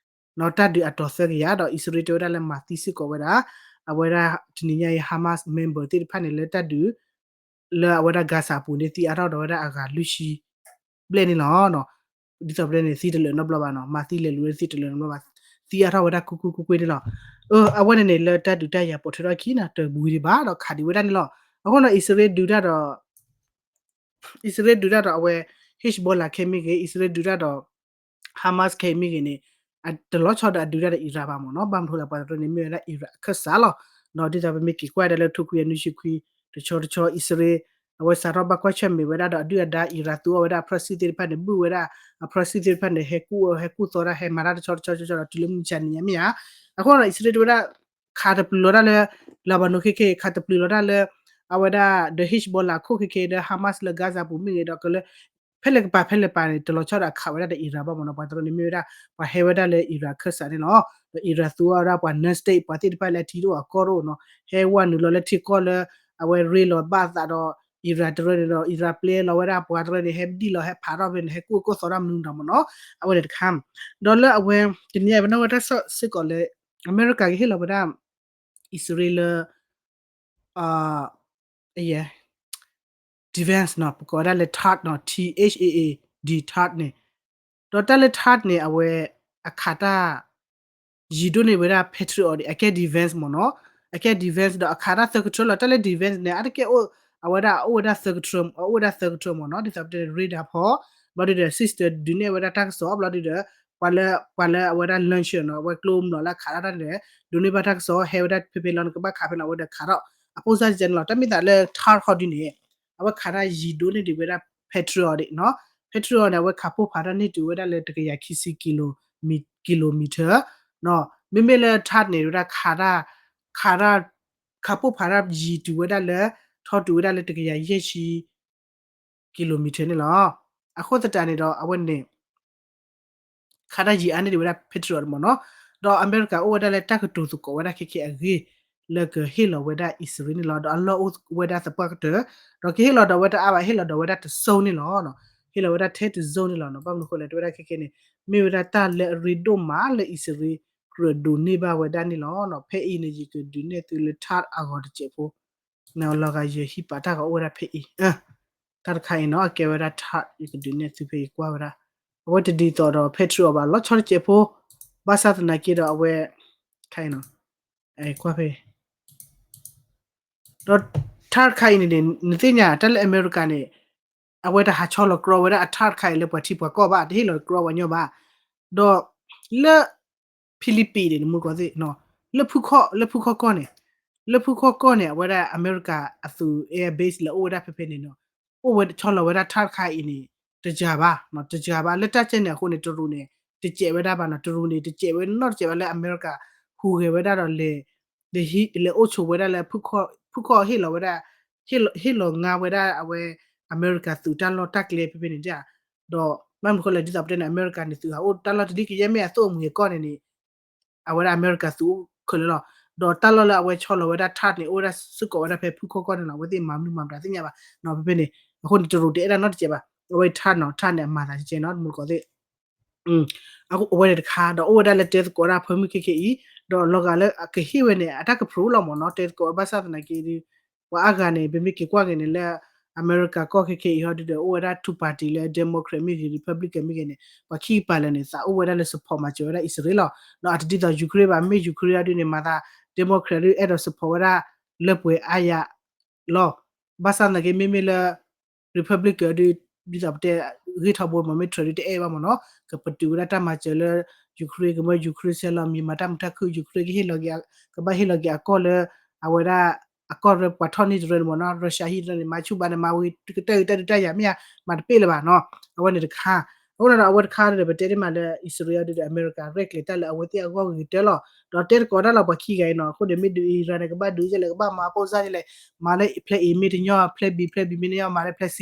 နီၤ, တၢ်ဒုးအတီၤသၢကယၤ ဒီးအံၣ်စရ့လးတဲဝဲဒၣ်လၢမၤသံစ့ၢ်ကီးဝဲဒၣ် အဝဲဒၣ်တနံၤညါအံၤ Hamas member သ့ၣ်တဖၣ်န့ၣ် လၢတၢ်ဒုး လၢအဝဲဒၣ် Gaza အပူၤန့ၣ် သံအါထီၣ်ဒီးဝဲဒၣ်အဂၤလွံၢ်ဆံဘျဲၣ်န့ၣ်လီၤ. ဒ်သိးပတဲန့ၣ် သံတလၢာ်နီတဘျီဘၣ်နီၤ, မၤသံလဲၤလူၤဝဲသံတလၢာ်နီတဘျီဘၣ်, သံအါထီၣ်ဝဲဒၣ်ကွ့ၢ်ကွ့ၢ်ကွ့ၢ်ကွ့ၢ်န့ၣ်လီၤ. အဝဲန့ၣ်န့ၣ် လၢတၢ်ဒုးတၢ်ယၤပိာ်ထွဲထီၣ်ခံနီၤ တဝံၤဒံးဘၣ်ဒီးခးဒံးဝဲဒၣ်န့ၣ်လီၤ. အဃိနီၤ အံၣ်စရ့လးဒုးတၢ်ဒီး အံၣ်စရ့လးဒုးတၢ်ဒီးအဝဲ Hezbollah ခဲမ့ၢ်ဂ့ၤ, အံၣ်စရ့လးဒုးတၢ်ဒီး Hamas ခဲအံၤမ့ၢ်ဂ့ၤန့ၣ် တလီၤဆီဒီးအဒုးတၢ်ဒီး Iran ဘၣ်မ့ၢ်နီၤ, ဘၣ်မနုၤဃိလဲၣ် ပှၤတရၢန့ၣ်မ့ၢ်ဝဲဒၣ် Iran အခၢၣ်စးလီၤ. ဒီးဒ်သိးပမ့ၢ်က့ၤကွၢ်ဒၣ်လၢထိခွံကယၤနွံဆံခွံ တဆီတဆီ အံၣ်စရ့လး အဝဲစးထီၣ်ဘၣ်ကွၢ်ဆၢၣ်မဲာ်ဝဲဒၣ်ဒီးအဒုၣ်အဒါ Iran သူအီၤဝဲဒၣ်အ proxy သ့ၣ်တဖၣ်န့ၣ် ဘုၣ်ဝဲဒၣ်အ proxy သ့ၣ်တဖၣ်န့ၣ် ဟဲကူၣ်အီၤ ဟဲကူၣ်သီတၢ် ဟဲမၤတၢ်တဆီတဆီတဆီဒီးတုၤလၢမုၢ်ဆါနံၤညါမ့ၢ်ဧါ. အဃိဒီး အံၣ်စရ့လးတဲဝဲဒၣ် ခးတပျုၤလီၤတၢ်လၢ Lebanon ခဲခဲအံၤ ခးတပျုၤလီၤတၢ်လၢ အဝဲဒၣ်ဒီး Hezbollah ခိၣ်ခဲခဲဒီး Hamas လၢ Gaza ပူၤမ့ၢ်ဂ့ၤဒီးကလၢ ဖဲလဲၣ်ကပၤဖဲလဲၣ်ပၤန့ၣ် တလီၤဆီဒီးအခးဝဲဒၣ်ဒီး Iran ဘၣ်မ့ၢ်နီၤ, ပှၤတရၢန့ၣ်မ့ၢ်ဝဲဒၣ် ပှၤဟဲဝဲဒၣ်လၢ Iran အခၢၣ်စးန့ၣ်လီၤ. ဒီး Iran သူအီၤဝဲဒၣ်ပှၤ non-state ပှၤသ့ၣ်တဖၣ်လၢအထံတအိၣ်အကီၢ်တအိၣ်နီၤ, ဟဲဝဲနုာ်လီၤလၢထံကီၢ်လၢ အဝဲရ့လီၤဘၣ်အသးဒီး Iran တရၢန့ၣ်ဒီး Iran ပျဲလီၤဝဲဒၣ်ပှၤတရၢန့ၣ် ဟဲဒံၣ်လီၤ ဟဲဖးထီၣ်ဖဲန့ၣ် ဟဲကူၣ်အကိၣ်သီတၢ်မနုၤမ့ၢ်နီၤ, အဝဲန့ၣ်တခါ ဒီးလၢအဝဲ တနံၤအံၤ ပနီၣ်ဝဲတၢ်စံးစ့ၢ်ကီးလၢ အမဲရကၤကဟ့ၣ်လီၤဝဲဒၣ် အံၣ်စရ့လးလၢ အ defense နီၤ, ပကိးဝဲဒၣ်လၢ THAAD နီၤ, T H A A D, THAAD န့ၣ်, ဒီးတၢ်လၢ THAAD န့ၣ် အဝဲ အခးတၢ် ယံၤဒိၣ်န့ၢ်ဝဲဒၣ် Patriot အံၤ အကဲ defense မ့ၢ်နီၤ, အကဲ defense ဒီးအခးတၢ်သၢကထြၢလီၤ. တၢ်လၢ defense န့ၣ် အါတက့ၢ်အိၣ် အဝဲဒၣ်အိၣ်ဝဲဒၣ်သၢကထြၢ အိၣ်ဝဲဒၣ်သၢကထြၢမ့ၢ်နီၤ, ဒ်သိးပတဲ radar ဖီ ဘျီဒုဒီး system ဒုးနဲၣ်ဝဲဒၣ်တၢ်ကစီၣ် ဘျီဒုဒီး ပှၤလၢ ပှၤလၢအဝဲဒၣ် launcher နီၤ, အဝဲကျိမုၢ်လီၤလၢအခးတၢ်တၢ်န့ၣ် ဒုးန့ၢ်ဘၣ်တၢ်ကစီၣ် ဟဲဝဲဒၣ်ဖဲဖဲလီၤ နကဘၣ်ခးဖဲလီၤ အဝဲဒၣ်ခးထီၣ် အပိၢ်စၢ်တကဲန့ၣ်လီၤ. တၢ်မ့ၢ်သးလၢ THAAD ခီဒုန့ၣ် အဝဲခးတၢ်ယံၤဒိၣ်န့ၢ်ဒံးဝဲဒၣ် Patriot နီၤ, Patriot န့ၣ် အဝဲခးပိၢ်ဖးတၢ်န့ၢ်တုၤဝဲဒၣ်လၢတကယၤခံဆံ kilometer နီၤ, မ့မ့ၢ်လၢ THAAD န့ၣ် ဝဲဒၣ်ခးတၢ် ခးတၢ် ခးပိၢ်ဖးတၢ်ယံၤတုၤဝဲဒၣ်လၢ ထီတုၤဝဲဒၣ်လၢတကယၤယဲၢ်ဆံ kilometer န့ၣ်လီၤ. အဃိသတးန့ၣ်ဒီး အဝဲန့ၣ် ခးတၢ်ယံၤအါန့ၢ်ဒံးဝဲဒၣ် Patriot မ့ၢ်နီၤ, ဒီးအမဲရကၤအိၣ်ဝဲဒၣ်လၢတၢ်ကတိၤသကိးဝဲဒၣ်ခဲခဲအဂ့ၢ် လၢကဟ့ၣ်လီၤဝဲဒၣ်အံၣ်စရ့လးန့ၣ်လီၤ. ဒီးအလီၢ်အိၣ်ဝဲဒၣ်သပှၢ်ကတၢၢ်, ဒီးကဟ့ၣ်လီၤဒီးဝဲတအါဘၣ် ဟ့ၣ်လီၤဒီးဝဲဒၣ်တစိၢ်န့ၣ်လီၤ. ဟ့ၣ်လီၤဝဲဒၣ်ထဲတစိၢ်န့ၣ်လီၤ. ဘၣ်မနုၤဃိလဲၣ် တဲဝဲဒၣ်ခဲခဲန့ၣ် မ့ၢ်ဝဲဒၣ်တၢ်လၢအရ့ဒိၣ်မးလၢအံၣ်စရ့လးကြၢးဒိးန့ၢ်ဘၣ်ဝဲဒၣ်န့ၣ်လီၤ. ဖဲအံၤန့ၣ် ယကဒုးနဲၣ်သုလၢ THAAD အဂီၤတစဲးဖိ နလီၤဂာ်ယဟံးပာ်တၢ်ဂီၤအိၣ်ဝဲဒၣ်ဖဲအံၤ, တၢ်တခါအံၤနီၤ အကဲဝဲဒၣ် THAAD ယကဒုးနဲၣ်သုဖဲအံၤကွၢ်ဝဲဒၣ်, အဝဲတဒ်သိးဒီး Patriot ဘၣ် လီၤဆီတစဲးဖိ, ဘၣ်ဆၣ်သနာ်က့ဒီးအဝဲ ခါအံၤနီၤ ကွၢ်ဖဲ ဒီး THAAD တခါအံၤန့ၣ်န့ၣ် နသ့ၣ်ညါတၢ်လၢအမဲရကၤန့ၣ် အဝဲတဟးဆီလီၤကြီဝဲဒၣ်အ THAAD တခါအံၤလၢပှၤထံပှၤကီၢ်ဘၣ် တဟ့ၣ်လီၤကြီပှၤကညီဘၣ်, ဒီး လၢ Philippines န့ၣ် နမူတကိးသ့ၣ် လၢဖုခီၣ် လၢဖုခီၣ်ကီၢ်န့ၣ် လၢဖုခီၣ်ကီၢ်န့ၣ် အဝဲဒၣ်အမဲရကၤအသုး air base လၢအိၣ်ဝဲဒၣ်ဖဲဖဲန့ၣ်နီၤ အိၣ်ဝဲဆီလီၤဝဲဒၣ် THAAD တခါအံၤန့ၣ် တယၤဘၣ် တယၤဘၣ် လၢတၢ်ကဲန့ၣ်အဃိန့ၣ် တရူးန့ၣ် တစဲးဝဲဒၣ်ဘၣ်နီၤ တရူးန့ၣ် တစဲးဝဲနီတစဲးဘၣ်လၢအမဲရကၤ ဟူးဂဲၤဝဲဒၣ်ဒီးလဲၤ လဲၤအိၣ်ဆိးဝဲဒၣ်လၢ ဖုခီၣ်ဟ့ၣ်လီၤဝဲဒၣ် ဟ့ၣ်လီၤငါဝဲဒၣ်အဝဲ အမဲရကၤသုးတၢ်လီၢ်တၢ်ကျဲဖဲဖဲန့ၣ် ဒီး ဘၣ်မနုၤဃိလဲၣ် ဒ်သိးပတဲန့ၣ် အမဲရကၤန့ၣ်သုးဟးအိၣ်တၢ်လီၢ်တဒ်ကယဲၢ်မ့ၢ်အသိၣ်အမှံၤအကီၢ်န့ၣ်န့ၣ် အဝဲဒၣ်အမဲရကၤသုးအိၣ်ခဲလၢာ်လီၤ. ဒီးတၢ်လီၢ်လၢအဝဲဆီလီၤဝဲဒၣ် THAAD န့ၣ် အိၣ်ဝဲဒၣ်စ့ၢ်ကီးဝဲဒၣ်ဖဲဖုခီၣ်ကီၢ်န့ၣ်လီၤ. အဝဲသ့ၣ်မၤမနုၤမၤမတၤသ့ၣ်ညါဘၣ် ဖဲဖဲန့ၣ် အဃိန့ၣ် တရူးတအဲၣ်ဒၣ်နီတစဲးဘၣ်. အဝဲ THAAD နီၤ THAAD န့ၣ် အမၤသးကဲကဲနီၤ တမူတကိးသ့ၣ် အဝဲန့ၣ်တခါ ဒီးအိၣ်ဝဲဒၣ်လၢတဲသကိးဒၣ်ဖၢမုၢ်ခဲခဲအံၤ ဒီးလီၤဂာ်လၢအကဟ့ၣ်ဝဲန့ၣ် အတၢ်ကပြူးလီၤမ့ၢ်နီၤ တဲသကိးဝဲဘၣ်ဆၣ်သနာ်က့ ပှၤအါဂၤန့ၣ် ပမ့ၢ်က့ၤကွၢ်က့ၤန့ၣ်လၢ အမဲရကၤကီၢ်ခဲခဲအံၤဟီဒုဒီး အိၣ်ဝဲဒၣ် two party လၢ Democrat မ့ၢ်ဂ့ၤ Republican မ့ၢ်ဂ့ၤန့ၣ် ပှၤခံကပၤလၢာ်န့ၣ် သးအိၣ်ဝဲဒၣ်လၢ support မၤစၢၤဝဲဒၣ်အံၣ်စရ့လးလီၤ. ဒီးအတဒ်သိး Ukraine ဘၣ်, မ့ၢ် Ukraine အီၤဒုန့ၣ် မၤသး Democrat ဒုအဲၣ်ဒိး support ဝဲဒၣ်လၢပှဲၤအါယၤလီၤ. ဘၣ်ဆၣ်သနာ်က့ မ့မ့ၢ်လၢ Republican ဒု ဒ်သိးပတဲ ဂ့ၢ်ထီဘိမ့ၢ် Trump ဒုတအဲၣ်ဘၣ်မ့ၢ်နီၤ, ကပတုာ်ဝဲဒၣ်တၢ်မၤစၢၤလၢ Ukraine ကမၢ Ukraine ဆဲးလီၤမံၤ မၤတၢ်မုာ်တၢ်ခုၣ် Ukraine ကဟ့ၣ်လီၤက့ၤ ကဘၣ်ဟ့ၣ်လီၤက့ၤအကီၢ်လၢ အဝဲဒၣ် အကီၢ်လၢပှၤထီၣ်န့ၢ်တရၢန့ၣ်မ့ၢ်နီၤ, Russia ဟံၣ်တရၢန့ၣ် မၤဆူၣ်ဘၣ်န့ၣ် မၤဝံၤကတၢၢ်ကတၢၢ်ဒုတၢ်ယၤမ့ၢ်ဧါ, မၤတပ့ၢ်လၢၤဘၣ်နီၤ, အဝဲန့ၣ်တခါ. အဃိန့ၣ်ဒီး အဝဲတခါဒီး ပတဲဒ်မးလၢ အံၣ်စရ့လးဒုဒီး အမဲရကၤ ရဲၣ်ကျဲၤတၢ်လၢအဝဲသ့ၣ်အဂီၢ်ဂ့ၤကတၢၢ်လီၤ. ဒီးတဲသကိးတၢ်လီၤ ပှၤခံဂၤအံၤနီၤ, အဃိန့ၣ် မ့ၢ်ဒုး Iran န့ၣ် ကဘၣ်ဒုးကလဲၣ် ကဘၣ်မၤဖိစၢ်ကလဲၣ်, မၤလၢ plan A မ့ၢ်တညီ plan B, plan B မ့ၢ်တညီ မၤလၢ plan C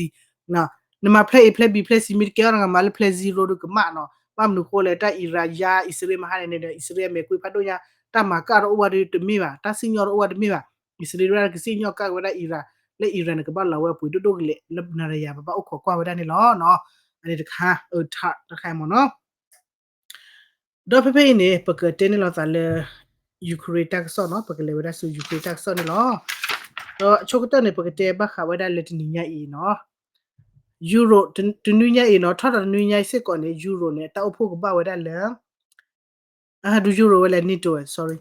နမၤ plan A, plan B, plan C မ့ၢ်တကဲအီၤ နကမၤလၢ plan zero ဒုကမၣ်နီၤ, ဘၣ်မနုၤဃိလဲၣ် တၢ် Iran ယါ အံၣ်စရ့လးမဟါန့ၣ်န့ၣ်ဒီး အံၣ်စရ့လးမဲာ်ကွံဖးဒိၣ်ညါ, တၢ်မၤကၣ်တအိၣ်ဝဲဒုတမ့ၢ်ဘၣ်, တၢ်စံၣ်ညီၣ်တအိၣ်ဝဲတမ့ၢ်ဘၣ်, အံၣ်စရ့လးဝဲဒၣ်ကစံၣ်ညီၣ်ကၣ်က့ၤဝဲဒၣ် Iran, လၢ Iran န့ၣ်ကဘၣ်လီၤဝဲအပှ့ၤဒိၣ်ဒိၣ်ကလဲာ် လၢနၤရယၤ ပဘၣ်အိၣ်ခိးကွၢ်ဝဲဒၣ်န့ၣ်လီၤနီၤ, အန့ၣ်တခါ, အၢ တခါမ့ၢ်နီၤ. ဒီးဖဲဖဲအံၤန့ၣ် ပကတဲန့ၢ်လိာ်သးလၢ Ukraine တၢ်ကစီၣ်နီၤ, ပကလဲၤဝဲဒၣ်ဆူ Ukraine တၢ်ကစီၣ်န့ၣ်လီၤ. ဒီးအဆိကတၢၢ်န့ၣ် ပကတဲဘၣ်ဃးဝဲဒၣ်လၢတနံၤညါအံၤနီၤ, Europe တနွံညါအံၤနီၤ, ထီၣ်ဒီးတနွံညါအံၤစ့ၢ်ကီးန့ၣ် Europe န့ၣ် တၢ်အိၣ်ဖှိၣ်ကဘၣ်ဝဲဒၣ်လၢ အဟးဒုး Europe ဝဲလဲၣ် NATO, sorry,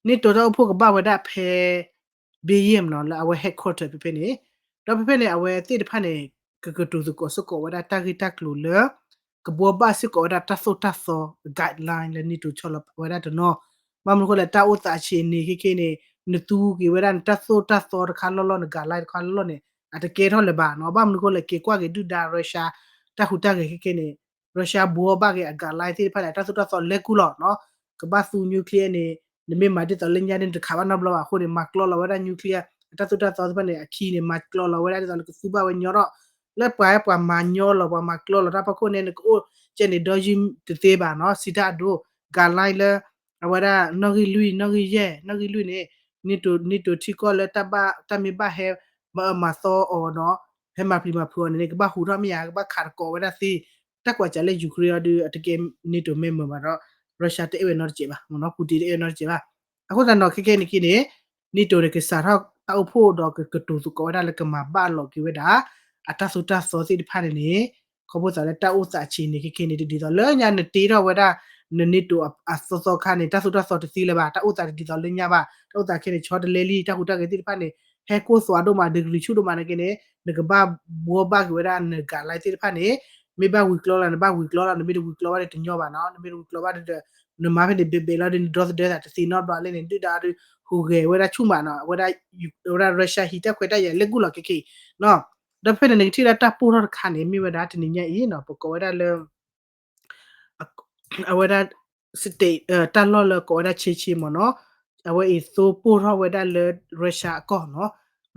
NATO တၢ်အိၣ်ဖှိၣ်ကဘၣ်ဝဲဒၣ်ဖဲ Belgium နီၤ, လၢအဝဲ headquarter ဖဲဖဲန့ၣ်, ဒီးဖဲဖဲန့ၣ် အဝဲသ့ၣ်တဖၣ်န့ၣ် ကကတိၤသကိးစ့ၢ်ကီးဝဲဒၣ်တၢ်ဂ့ၢ်တၢ်ကျိၤလၢ ကဘှီဘၣ်စ့ၢ်ကီးဝဲဒၣ်တၢ်သိၣ်တၢ်သီ guideline လၢ NATO ဆီလီၤဝဲဒၣ်တနီၤ, ဘၣ်မနုၤဃိလဲၣ် တၢ်အိၣ်သးဆံးန့ၣ် ခဲခဲန့ၣ် နသူက့ၤဝဲဒၣ်နတၢ်သိၣ်တၢ်သီတခါလီၢ်လီၢ် န guideline တခါလီၢ်လီၢ်န့ၣ် အတကဲထီၣ်လၢၤဘၣ်နီၤ, ဘၣ်မနုၤဃိလဲၣ် က့ၤကွၢ်က့ၤဒုၣ်ဒါ Russia တၢ်ဟူးတၢ်ဂဲၤခဲခဲန့ၣ် Russia ဘှီဘၣ်က့ၤအ guideline သ့ၣ်တဖၣ်န့ၣ် အတၢ်သိၣ်တၢ်သီလဲၤကူၣ်လီၤနီၤ, ကဘၣ်သူ nuclear န့ၣ် နမ့ၢ်မၤဒ်သိးလၢညါန့ၣ် နတခးဘၣ်နီတဘျီဘၣ်အဃိန့ၣ် မၤကျီလီၤဝဲဒၣ် nuclear အတၢ်သိၣ်တၢ်သီသ့ၣ်တဖၣ်န့ၣ် အခံန့ၣ် မၤကျီလီၤဝဲဒၣ်ဒ်သိးလၢကသူဘၣ်ဝဲညီထီၣ်, လၢပှၤပှၤမၤညီလီၤ ပှၤမၤကျီလီၤတၢ်ဖီခိၣ်န့ၣ် နကအိၣ်ကဲန့ၣ် ဒီးယုၢ်တသ့ဘၣ်နီၤ, စံးတၢ်အဒိ guideline လၢ အဝဲဒၣ်နီၣ်ဂံၢ်လွံၢ် နီၣ်ဂံၢ်ယဲၢ် နီၣ်ဂံၢ်လွံၢ်န့ၣ် NATO, NATO ထံကီၢ်လၢတၢ်ဘၣ် တၢ်မ့ၢ်ဘၣ်ဟဲ မၤအၢမၤသီအီၤနီၤ, ဟဲမၤပျံၤမၤဖုးအီၤန့ၣ်န့ၣ် ကဘၣ်ဟူးထီၣ်မ့ၢ်ဧါ, ကဘၣ်ခးတကိးဝဲဒၣ်သ့, တၢ်ကွၢ်စးလၢ Ukraine အီၤဒု အတကဲ NATO member ဘၣ်ဒီး Russia တအဲၣ်ဝဲနီတစဲးဘၣ်, မ့ၢ်နီၤ Putin တအဲၣ်ဝဲနီတစဲးဘၣ်. အဃိသတးနီၤ ခဲခဲန့ၣ်က့န့ၣ် NATO န့ၣ် ကစးထီၣ်တၢ်အိၣ်ဖှိၣ်ဒီးကကတိၤသကိးဝဲဒၣ်လၢ ကမၤဘၣ်လိာ်က့ၤဝဲဒၣ် အတၢ်သိၣ်တၢ်သီသ့ၣ်တဖၣ်န့ၣ်န့ၣ် ခီဖျိသးလၢတၢ်အိၣ်သးဆံးန့ၣ် ခဲခဲန့ၣ် တဒ်သိးလၢညါ နတ့ထီၣ်ဝဲဒၣ် န NATO အသီသီခါန့ၣ် တၢ်သိၣ်တၢ်သီတသ့လၢၤဘၣ်, တၢ်အိၣ်သးတဒ်သိးလၢညါဘၣ်, တၢ်အိၣ်သးခဲန့ၣ် ဆီတလဲလံ, တၢ်ဟူးတၢ်ဂဲၤသ့ၣ်တဖၣ်န့ၣ် ဟဲကိၢ်သွးဒိၣ်မး degree ဆူၣ်ဒိၣ်မးန့ၣ်က့န့ၣ် နကဘၣ်ဘှီဘၣ်က့ၤဝဲဒၣ်န guideline သ့ၣ်တဖၣ်န့ၣ် မ့ၢ်ဘၣ်ဝံၤကျီလီၤ နဘၣ်ဝံၤကျီလီၤ, နမ့ၢ်တဝံၤကျီဘၣ်ဒီးတညီဘၣ်နီၤ, နမ့ၢ်တဝံၤကျီဘၣ်ဒီး နမၤဖဲန့ၣ် ဘဲးဘဲးလီၤဒီး နဒီသဒၢသးတသ့နီတဘျီလၢန့ၣ် ဒုၣ်ဒါဒီး ဟူးဂဲၤဝဲဒၣ်ဆူၣ်မးနီၤ, အဝဲဒၣ် အဝဲဒၣ် Russia ဟံးတၢ်ခွဲးတၢ်ယာ်လဲၤကူၣ်လီၤခဲခဲအံၤနီၤ, ဒီးဖဲန့ၣ် နကထံၣ်ဝဲဒၣ်တၢ်ပိၢ်ထီၣ်တခါန့ၣ် မ့ၢ်ဝဲဒၣ်တနံၤညါအံၤနီၤ ပကိးဝဲဒၣ်လၢ အဝဲဒၣ် state တၢ်လီၢ်လၢကိးဝဲဒၣ် Chechen မ့ၢ်နီၤ, အဝဲအံၤသိပိၢ်ထီၣ်ဝဲဒၣ်လၢ Russia အကီၢ်နီၤ,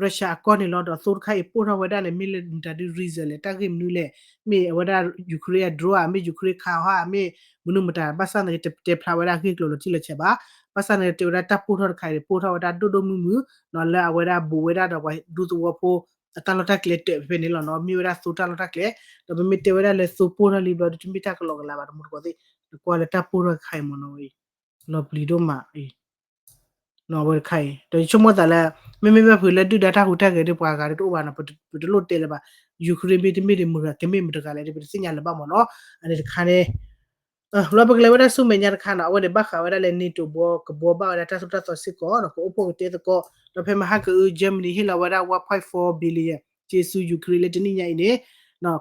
Russia အကီၢ်န့ၣ်လီၤ. ဒီးသိတခါအံၤပိၢ်ထီၣ်ဝဲဒၣ်န့ၣ် မ့ၢ်လၢမတၤဒု reason လဲၣ်, တၢ်ဂ့ၢ်မနုၤလဲၣ်, မ့ၢ်အဝဲဒၣ် Ukraine အ drone ဧါ, မ့ၢ် Ukraine ခးဟီဧါ, မ့ၢ်မနုၤမတၤ, ဘၣ်ဆၣ်သနာ်က့ တတဲဖျါဝဲဒၣ်အဂ့ၢ်ကျိၤလီၤတံၢ်လီၤဆဲးဘၣ်. ဘၣ်ဆၣ်သနာ်က့ တဲဝဲဒၣ်တၢ်ပိၢ်ထီၣ်တခါအံၤန့ၣ် ပိၢ်ထီၣ်ဝဲဒၣ်ဒိၣ်ဒိၣ်မုၢ်မုၢ်နီၤ, လၢအဝဲဒၣ်ဘူးဝဲဒၣ်ဒီးပှၤဒူသဝီဖိ အတၢ်လီၢ်တၢ်ကျဲတၢးဖဲဖဲန့ၣ်လီၤနီၤ, မ့ၢ်ဝဲဒၣ်သိတၢ်လီၢ်တၢ်ကျဲ, ဒီးပမ့ၢ်တဲဝဲဒၣ်လၢသိပိၢ်ထီၣ်လံဘျီဒီး တမ့ၢ်တၢ်ကလီကလီဘၣ် တမူတကိးသ့ၣ်, နကွၢ်လၢတၢ်ပိၢ်ထီၣ်တခါအံၤမ့ၢ်နီၤ, လီၤပျံၤဒိၣ်မးအံၤ နီၤ အဝဲတခါအံၤ ဒီးယဆိကမိၣ်သးလၢ မ့မ့ၢ်ဘၣ်ဖုးလၢဒုၣ်ဒါတၢ်ဟူးတၢ်ဂဲၤဒီးပှၤဂၤဒီးတအိၣ်ဘၣ်နီၤ, ပတလိၣ်တဲလၢၤဘၣ်, Ukraine မ့တမ့ၢ်ဒ်မတၤဂၤ ကမ့ၢ်မတၤဂၤလဲၣ်ဒီး ပတသ့ၣ်ညါလၢၤဘၣ်မ့ၢ်နီၤ, အန့ၣ်တခါန့ၣ် လီၤပကလဲၤဝဲဒၣ်ဆူမဲာ်ညါတခါနီၤ, အဝဲန့ၣ်ဘၣ်ဃးဝဲဒၣ်လၢ NATO ဘှီ ကဘှီဘၣ်ဝဲဒၣ်တၢ်သိၣ်တၢ်သီစ့ၢ်ကီးနီၤ, ကအိၣ်ဖှိၣ်ကတဲသကိး, ဒီးဖဲမဟါကအု Germany ဟ့ၣ်လီၤဝဲဒၣ် one point four billion က့ၤဆူ Ukraine လၢတနံၣ်ညါအံၤန့ၣ်,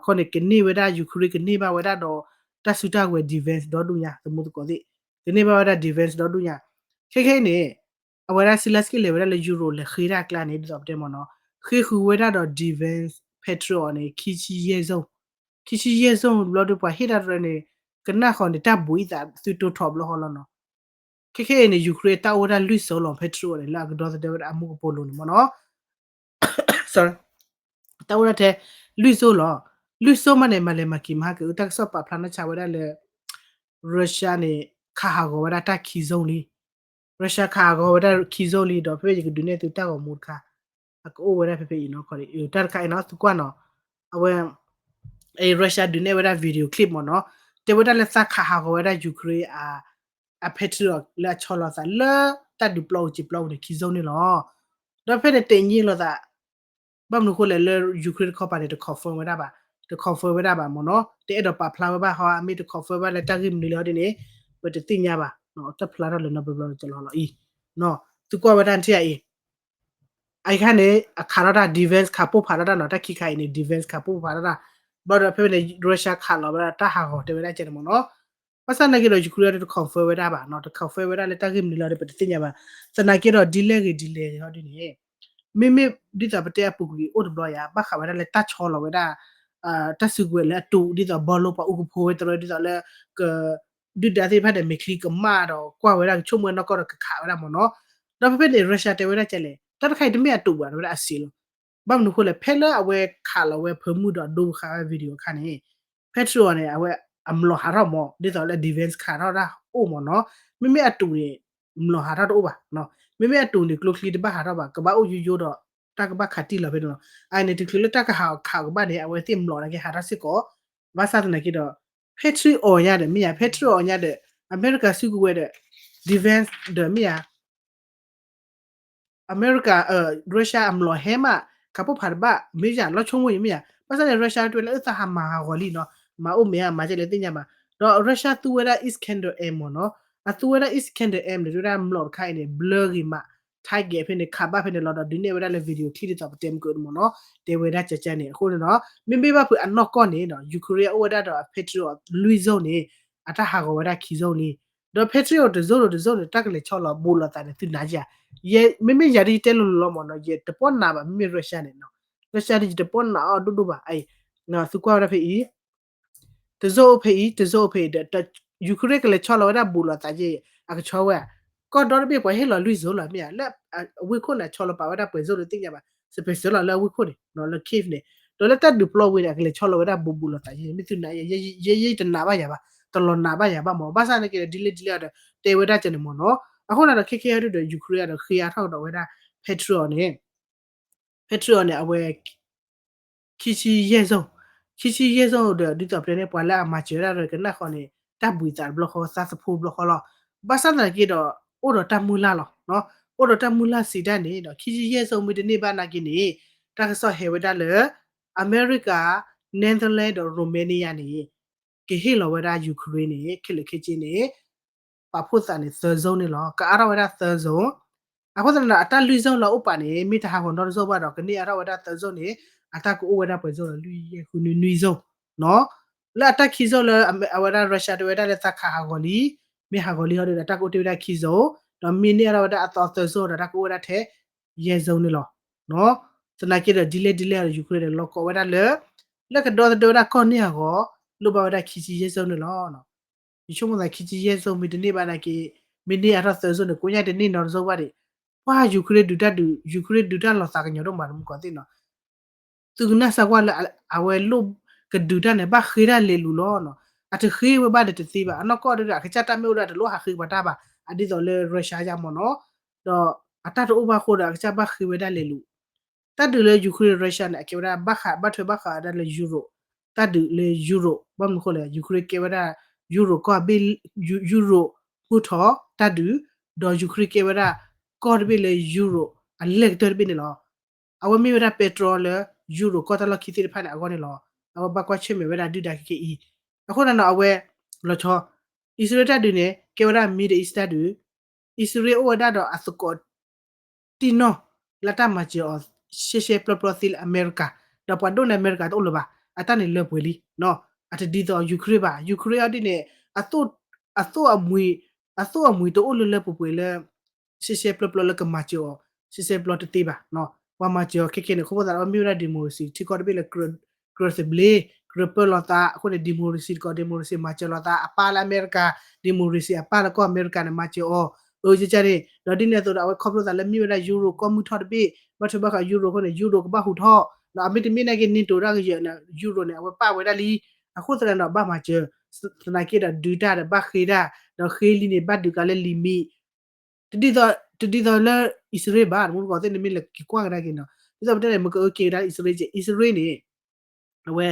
ခီန့ၣ် ကန့ၢ်ဝဲဒၣ် Ukraine ကန့ၢ်ဘၣ်ဝဲဒၣ်ဒီး တၢ်စုတၢ်ဝဲၤ defense ဒီဒူၣ်ညါ သမူသကိးသ့ၣ်, ကန့ၢ်ဘၣ်ဝဲဒၣ် defense ဒီဒူၣ်ညါ, ခဲခဲအံၤန့ၣ် အဝဲဒၣ် Zelenskyy လဲၤဝဲဒၣ်လၢ Europe လဲၤဃ့တၢ်အကျါန့ၣ် ဒ်သိးပတဲမ့ၢ်နီၤ, ဃ့ဃုာ်ဝဲဒၣ်ဒီး defense Patriot န့ၣ် ခံဆံယဲၢ် zone, ခံဆံယဲၢ် zone ဘျီဒီးပှၤဟ့ၣ်တၢ်တရၢန့ၣ် ကနၣ်ဃီၤန့ၣ် တၢ်ဘူးအံသးသုတိၢ်ထီၣ်ဘျီဃီလီၤနီၤ, ခဲခဲအံၤန့ၣ် Ukraine တၢ်အိၣ်ဝဲဒၣ်လွံၢ်စိလီၤ Patriot န့ၣ် လၢအကဒီသဒၢဝဲဒၣ်အမူကပိာ်လိၤန့ၣ်မ့ၢ်နီၤ တၢ်အိၣ်ဒၣ်ထဲ လွံၢ်စိလီၤ, လွံၢ်စိမးန့ၣ် မၤလဲၤမၤက့ၤမဟါကအု တၢ်ကစီၣ်ပာ်ဖျါနီၢ်ဆါဝဲဒၣ်လၢ Russia န့ၣ် ခးဟးဂီၤဝဲဒၣ်တၢ်ခံ zone လံ, Russia ခးဟးဂီၤဝဲဒၣ်ခံ zone လံ ဒီးဖဲဖဲယကဒုးနဲၣ်သုတၢ်ဂီၤမူတခါ, အကအိၣ်ဝဲဒၣ်ဖဲဖဲအံၤနီၤ, တၢ်တခါအံၤနီၤ သုကွၢ်နီၤ, အဝဲ Russia ဒုးနဲၣ်ဝဲဒၣ် video clip မ့ၢ်နီၤ, တဲဝဲဒၣ်လၢသးခးဟးဂီၤဝဲဒၣ် Ukraine အ Patriot လၢအဆီလီၤသးလၢတၢ်ဒုးပျီအူက့ၤပျီအူန့ၣ် ခံ zone န့ၣ်လီၤ, ဒီးဖဲန့ၣ်တဲာ်ညံလိာ်သး ဘၣ်မနုၤအဃိလဲၣ် လၢ Ukraine တခီပၤန့ၣ် တ confirm ဝဲဒၣ်ဘၣ်, တ confirm ဝဲဒၣ်ဘၣ်မ့ၢ်နီၤ, တအဲၣ်ဒိးပာ်ဖျါဝဲဘၣ်ဟီ အမ့ၢ်တ confirm ဘၣ်လၢတၢ်ဂ့ၢ်မနုၤလဲၣ်ဟီဒ်န့ၣ် ပတသ့ၣ်ညါဘၣ်, တၢ်ဖျါထီၣ်လၢနီတဘျီဘျီကလီလီၤအံၤ, သုကွၢ်ဝဲဒၣ်ထံၣ်အံၤ အခါန့ၣ် အခးထီၣ်တၢ် defense ခးပိၢ်ဖးထီၣ်တၢ်နီၤ, တၢ်ခံခါအံၤန့ၣ် defense ခးပိၢ်ဖးထီၣ်တၢ်, ဘျီဒီးဖဲဖဲန့ၣ် Russia ခးလီၤဝဲဒၣ်တၢ်ဟးဂီၤတဲဝဲဒၣ်ကဲန့ၣ်မ့ၢ်နီၤ, ဘၣ်ဆၣ်သနာ်က့ဒီး Ukraine တ confirm ဝဲဒၣ်ဘၣ်နီၤ, တ confirm ဝဲဒၣ်လၢတၢ်ဂ့ၢ်မနုၤလဲၣ်ဒီး ပတသ့ၣ်ညါဘၣ်, သနာ်က့ဒီး ဒ်လဲၣ်ဂ့ၤဒ်လဲၣ်ဂ့ၤဟီဒ်န့ၣ် မ့မ့ၢ်ဒ်သိးပတဲအပူၤကွံာ်အိၣ်တဘျီယါ ဘၣ်ဃးဝဲဒၣ်လၢတၢ်ဆီလီၤဝဲဒၣ် တၢ်စုကဝဲၤလၢအတူး ဒ်သိးဘီလိပှၤအူကဖိဝဲတရၢ ဒ်သိးလၢ က ဒုၣ်ဒါသ့ၣ်တဖၣ်န့ၣ် မ့ၢ်ချံကမၣ်ဒီးကွၢ်ဝဲဒၣ် ကဆိကမိၣ်နီၢ်ကီၢ်ဒီးကခးဝဲဒၣ်မ့ၢ်နီၤ, ဒီးဖဲဖဲန့ၣ် Russia တဲဝဲဒၣ်ကဲလဲၣ် တၢ်တခါအံၤတမ့ၢ်အတူးဘၣ် တဲဝဲဒၣ်အစံးလီၤ, ဘၣ်မနုၤအဃိလဲၣ် ဖဲလၢအဝဲခးလီၤဝဲဖၢမုၢ်ဒီးဒိပဃာ်ဝဲ video အခါန့ၣ် Patriot န့ၣ် အဝဲအမျိာ်ဟးထီၣ်မ့ၢ် ဒ်သိးလၢ defense ခးထီၣ်တၢ်အိၣ်မ့ၢ်နီၤ, မ့မ့ၢ်အတူးန့ၣ် မျိာ်ဟးထီၣ်တအိၣ်ဘၣ်, မ့မ့ၢ်အတူးန့ၣ် ကျိချံတဘၣ်ဟးထီၣ်ဘၣ် ကဘၣ်အိၣ်ယိယိဒီး တၢ်ကဘၣ်ခးတံၢ်လီၤဖဲန့ၣ်လီၤ, အန့ၣ်တချုးလၢတၢ်ကဟးခးကဘၣ်န့ၣ် အဝဲသ့ၣ်မျိာ်နာ်က့ဟးထီၣ်စ့ၢ်ကီး, ဘၣ်ဆၣ်သနာ်က့ဒီး Patriot အီၤညါဒီး မ့ၢ်ယါ Patriot အီၤညါဒီး America စုကဝဲၤဒီး defense ဒီးမ့ၢ်ယါ အမဲရကၤ Russia အမျိာ်ဟဲမး ခးပိၢ်ဖးတဘၣ် မ့ၢ်ယါ လီၤဆိကမိၣ်အံၤမ့ၢ်ယါ ဘၣ်ဆၣ်န့ၣ် Russia တဲဝဲလၢအသးဟးမၤဟးဂီၤလံနီၤ မၤအိၣ်မ့ၢ်ဧါ မၤကဲလဲၣ်သ့ၣ်ညါဘၣ် ဒီး Russia သူဝဲဒၣ် Iskander M မ့ၢ်နီၤ အသူဝဲဒၣ် Iskander M န့ၣ် တဲဝဲဒၣ်မျိာ်တခါအံၤန့ၣ် ဘျၢဂ့ၤမး target ဖဲန့ၣ် ခးဘၣ်ဖဲန့ၣ်လီၤဒီး ဒုးနဲၣ်ဝဲဒၣ်လၢ video clip ဒ်သိးပတဲမုၢ်ကၢဒ်မ့ၢ်နီၤ တဲဝဲဒၣ်ကကန့ၣ် အဃိန့ၣ်နီၤ မ့မ့ၢ်ဘၣ်ဖုးအနီၢ်ကီၢ်န့ၣ် Ukraine အိၣ်ဝဲဒၣ်ဒီးအ Patriot လွံၢ် zone န့ၣ် အတၢ်ဟးဂီၤဝဲဒၣ်ခံ zone လံ ဒီး Patriot တ zone ဒီးတ zone န့ၣ် တၢ်ကလဲၤဆီလီၤဘူးလိာ်သးန့ၣ် သုနာ်ယါ မ့မ့ၢ်ယၤဒ်ယတဲလိၤလိၤလီၤမ့ၢ်နီၤ ယတပီၢ်နးဘၣ် မ့မ့ၢ် Russia န့ၣ်နီၤ Russia ဒ်ယတပီၢ်နးအီၤဒိၣ်ဒိၣ်ဘၣ် သုကွၢ်ဝဲဒၣ်ဖဲအံၤ တ zone အိၣ်ဖဲအံၤ တ zone အိၣ်ဖဲအံၤဒီး Ukraine ကလဲၤဆီလီၤဝဲဒၣ်ဘူးလိာ်သးယဲ အကဆီဝဲ ကီၢ်ဒီတဘ့ၣ်ပှၤဟ့ၣ်လီၤလွံၢ် zone လီၤမ့ၢ်ဧါ လၢအဝ့ၢ်ခိၣ်န့ၣ် ဆီလီၤပာ်ဝဲဒၣ်ပှဲၤ zone လၢသ့ၣ်ညါဘၣ် စပယ်စၢလီၤလၢအဝ့ၢ်ခိၣ်န့ၣ် လၢ Kyiv န့ၣ် ဒီးလၢတၢ်ဒုးပျီဝံၤန့ၣ် အကလဲၤဆီလီၤဝဲဒၣ်ဘူးဘူးလိာ်သးယဲ မ့ၢ်သုနာ်ယဲ ယဲယဲတနာ်ဘၣ်ယၤဘၣ် တလီၤနာ်ဘၣ်ယၤဘၣ်မ့ၢ် ဘၣ်ဆၣ်န့ၣ်က့ဒီး ဒ်လဲၣ်ဒ်လဲၣ်ဒီး တဲဝဲဒၣ်ကဲန့ၣ်မ့ၢ်နီၤ အဃိန့ၣ်ဒီး ခဲခဲအံၤဒီး Ukraine ဒီး ဃ့အါထီၣ်ကဒီးဝဲဒၣ် Patriot န့ၣ် Patriot န့ၣ် အဝဲ ခံဆံယဲၢ် zone ခံဆံယဲၢ် zone ဒီး ဒ်သိးပတဲန့ၣ် ပှၤလၢအမၤစၢၤဝဲဒၣ်ဒီးကနၣ်ဃီန့ၣ် တၢ်ဘှံးသးတဘျီဃီ သးသဖှိတဘျီဃီလီၤ ဘၣ်ဆၣ်သနာ်က့ဒီး အိၣ်ဒီးတၢ်မုၢ်လၢ်လီၤ အိၣ်ဒီးတၢ်မုၢ်လၢ်စံးတၢ်န့ၣ်ဒီး ခံဆံယဲၢ် zone မ့ၢ်တန့ၢ်ဘၣ်နာ်က့န့ၣ် တၢ်ကစီၣ်ဟဲဝဲဒၣ်လၢ အမဲရကၤ Netherlands ဒီး Romania န့ၣ် ကဟ့ၣ်လီၤဝဲဒၣ် Ukraine န့ၣ် ခဲလၢာ်ခဲဆ့န့ၣ် ပာ်ဖှိၣ်သးန့ၣ် သၢ zone န့ၣ်လီၤ ကအါထီၣ်ဝဲဒၣ်သၢ zone အဃိသတးဒီး အတၢ်လွံၢ် zone လၢအအိၣ်ပာ်န့ၣ် မ့ၢ်တဟးဂီၤနီတ zone ဘၣ်ဒီး ကန့ၢ်အါထီၣ်ဝဲဒၣ်သၢ zone န့ၣ် အတၢ်ကအိၣ်ဝဲဒၣ်ပှဲၤ zone ဒီး လွံၢ်ယဲၢ်ဃုနွံ နွံ zone နီၤ လၢအတၢ်ခံ zone လၢအဝဲဒၣ် Russia တဲဝဲဒၣ်လၢသးခးဟးဂီၤလံ မ့ၢ်ဟးဂီၤလံဟီဒီး တၢ်ကအိၣ်တ့ၢ်ဝဲဒၣ်ခံ zone ဒီးမ့ၢ်န့ၢ်အါထီၣ်ဝဲဒၣ်အသီသၢ zone ဒီး တၢ်ကအိၣ်ဝဲဒၣ်ထဲ ယဲၢ် zone န့ၣ်လီၤ သနာ်က့ဒီး ဒ်လဲၣ်ဒ်လဲၣ်ဒီး Ukraine န့ၣ် လီၤကိးဝဲဒၣ်လၢ လၢကဒီသဒၢဝဲဒၣ်ကီၢ်န့ၣ်အဂီၢ် လိၣ်ဘၣ်ဝဲဒၣ်ခံဆံယဲၢ် zone န့ၣ်လီၤ ယဆိကမိၣ်သးခံဆံယဲၢ် zone မ့ၢ်တန့ၢ်ဘၣ်နာ်က့ မ့ၢ်န့ၢ်အါထီၣ်သၢ zone န့ၣ် ကိးညါတန့ၢ်နီတ zone ဘၣ်ဒံး ပှၤ Ukraine ဒုးတၢ်ဒုး Ukraine ဒုးတၢ်လီၤသးကညီၤဒိၣ်မးတမူကီၢ်သ့ၣ်နီၤ သုကနၣ်စၢ်ကွၢ်လၢအဝဲလိၣ်ကဒုးတၢ်န့ၣ် ဘၣ်ဃ့တၢ်လဲၤလူၤလီၤနီၤ အတဃ့ဝဲဘၣ်ဒီးတသ့ဘၣ် အနီၢ်ကီၢ်ဒီး အကစၢ်တၢ်မ့ၢ်အိၣ်ဒီး အတလိၣ်ဟးဃ့ပှၤတၢ်ဘၣ် အဒ်သိးလၢ Russia ယါမ့ၢ်နီၤ ဒီးအတၢ်တအိၣ်ဘၣ်အဃိဒီး အကစၢ်ဘၣ်ဃ့ဝဲဒၣ်လဲၤလူၤ တၢ်ဒုးလၢ Ukraine Russia န့ၣ် အကဲဝဲဒၣ်ဘၣ်ဃးဘၣ်ထွဲဘၣ်ဃးဝဲဒၣ်လၢ Europe တၢ်ဒုးလၢ Europe ဘၣ်မနုၤအဃိလဲၣ် Ukraine ကဲဝဲဒၣ် Europe ကီၢ်ဘ့ၣ် Europe ဟူထီၣ်တၢ်ဒုး ဒီး Ukraine ကဲဝဲဒၣ် ကီၢ်တဘ့ၣ်လၢ Europe အလဲၢ်ကတၢၢ်တဘ့ၣ်န့ၣ်လီၤ. အဝဲမ့ၢ်ဝဲဒၣ်ပဲတြီလၢ Europe ကီၢ်တၢ်လီၢ်ခံသ့ၣ်တဖၣ်န့ၣ် အဂီၢ်န့ၣ်လီၤ. အဝဲဘၣ်ကွၢ်ဆၢၣ်မဲာ်ဝဲဒၣ်ဒုၣ်ဒါခဲကနံၣ်အံၤ. အဃိသတးဒီး အဝဲ လီၤဆီ အံၣ်စရ့လးတၢ်ဒုးန့ၣ် ကဲဝဲဒၣ် Middle East တၢ်ဒုး, အံၣ်စရ့လးအိၣ်ဝဲဒၣ်ဒီးအသကိး တံၢ်နီၢ် လၢတၢ်မၤစၢၤအီၤ ရှဲရှဲပျီပျီသ့လၢအမဲရကၤ, ဒီးပှၤဒိၣ်န့ၢ်အမဲရကၤတအိၣ်လၢၤဘၣ်. အတၢ်န့ၣ်လၢပှဲၤလံ. အတဒ်သိး Ukraine ဘၣ်. Ukraine အီၤဒ်န့ၣ် အသိၣ်အမှံၤ အသိၣ်အမှံၤတအိၣ်လၢလၢပှဲၤပှဲၤလၢ ရှဲရှဲပျီပျီလၢကမၤစၢၤအီၤ ရှဲရှဲပျီတသ့ဘၣ်. ပှၤမၤစၢၤအီၤခဲကနံၣ်န့ၣ် ခီဖျိသးဒီးမ့ၢ်ဝဲဒၣ် democracy ထံကီၢ်တဘ့ၣ်လၢ ကြၢးသဘျ့ ကြၢးပၢလီၤသး အဃိန့ၣ် democracy တကီၢ် democracy မၤစၢၤလီၤသး အပၢ်လၢအမဲရကၤ democracy အပၢ်လၢကီၢ်အမဲရကၤန့ၣ် မၤစၢၤအီၤ အကကန့ၣ် ဒီးဒ်န့ၣ်အသိးဒီး အဝဲခီဖျိသးလၢမ့ၢ်ဝဲဒၣ် Europe ကီၢ်မုၢ်ထီၣ်တဘ့ၣ် ဘၣ်ထွဲဘၣ်ဃး Europe အဃိန့ၣ် Europe ကဘၣ်ဟူးထီၣ် ဒီးအမ့တမ့ၢ်နာ်က့ NATO တၢ်ကယၢၤန့ၣ် Europe န့ၣ် အဝဲပာ်ဝဲဒၣ်လံ. အဃိသတးဒီး ဘၣ်မၤစၢၤ သနာ်က့ဒီး ဒုးတၢ်ဒီးဘၣ်ဃ့တၢ် ဒီးဃ့လံန့ၣ် ဘၣ်ဒုးကးလၢလံၤမံၤ တဒ်သိးလၢအံၣ်စရ့လးဘၣ် တမူတကိးသ့ၣ်န့ၣ်မ့ၢ်လဲၤက့ၤကွၢ်ကဒါက့ၤနီၤ ဒ်သိးပတဲန့ၣ် မ့ၢ်ကအၢက့ၤကဒါအံၣ်စရ့လးက့ၤ အံၣ်စရ့လးန့ၣ် အဝဲ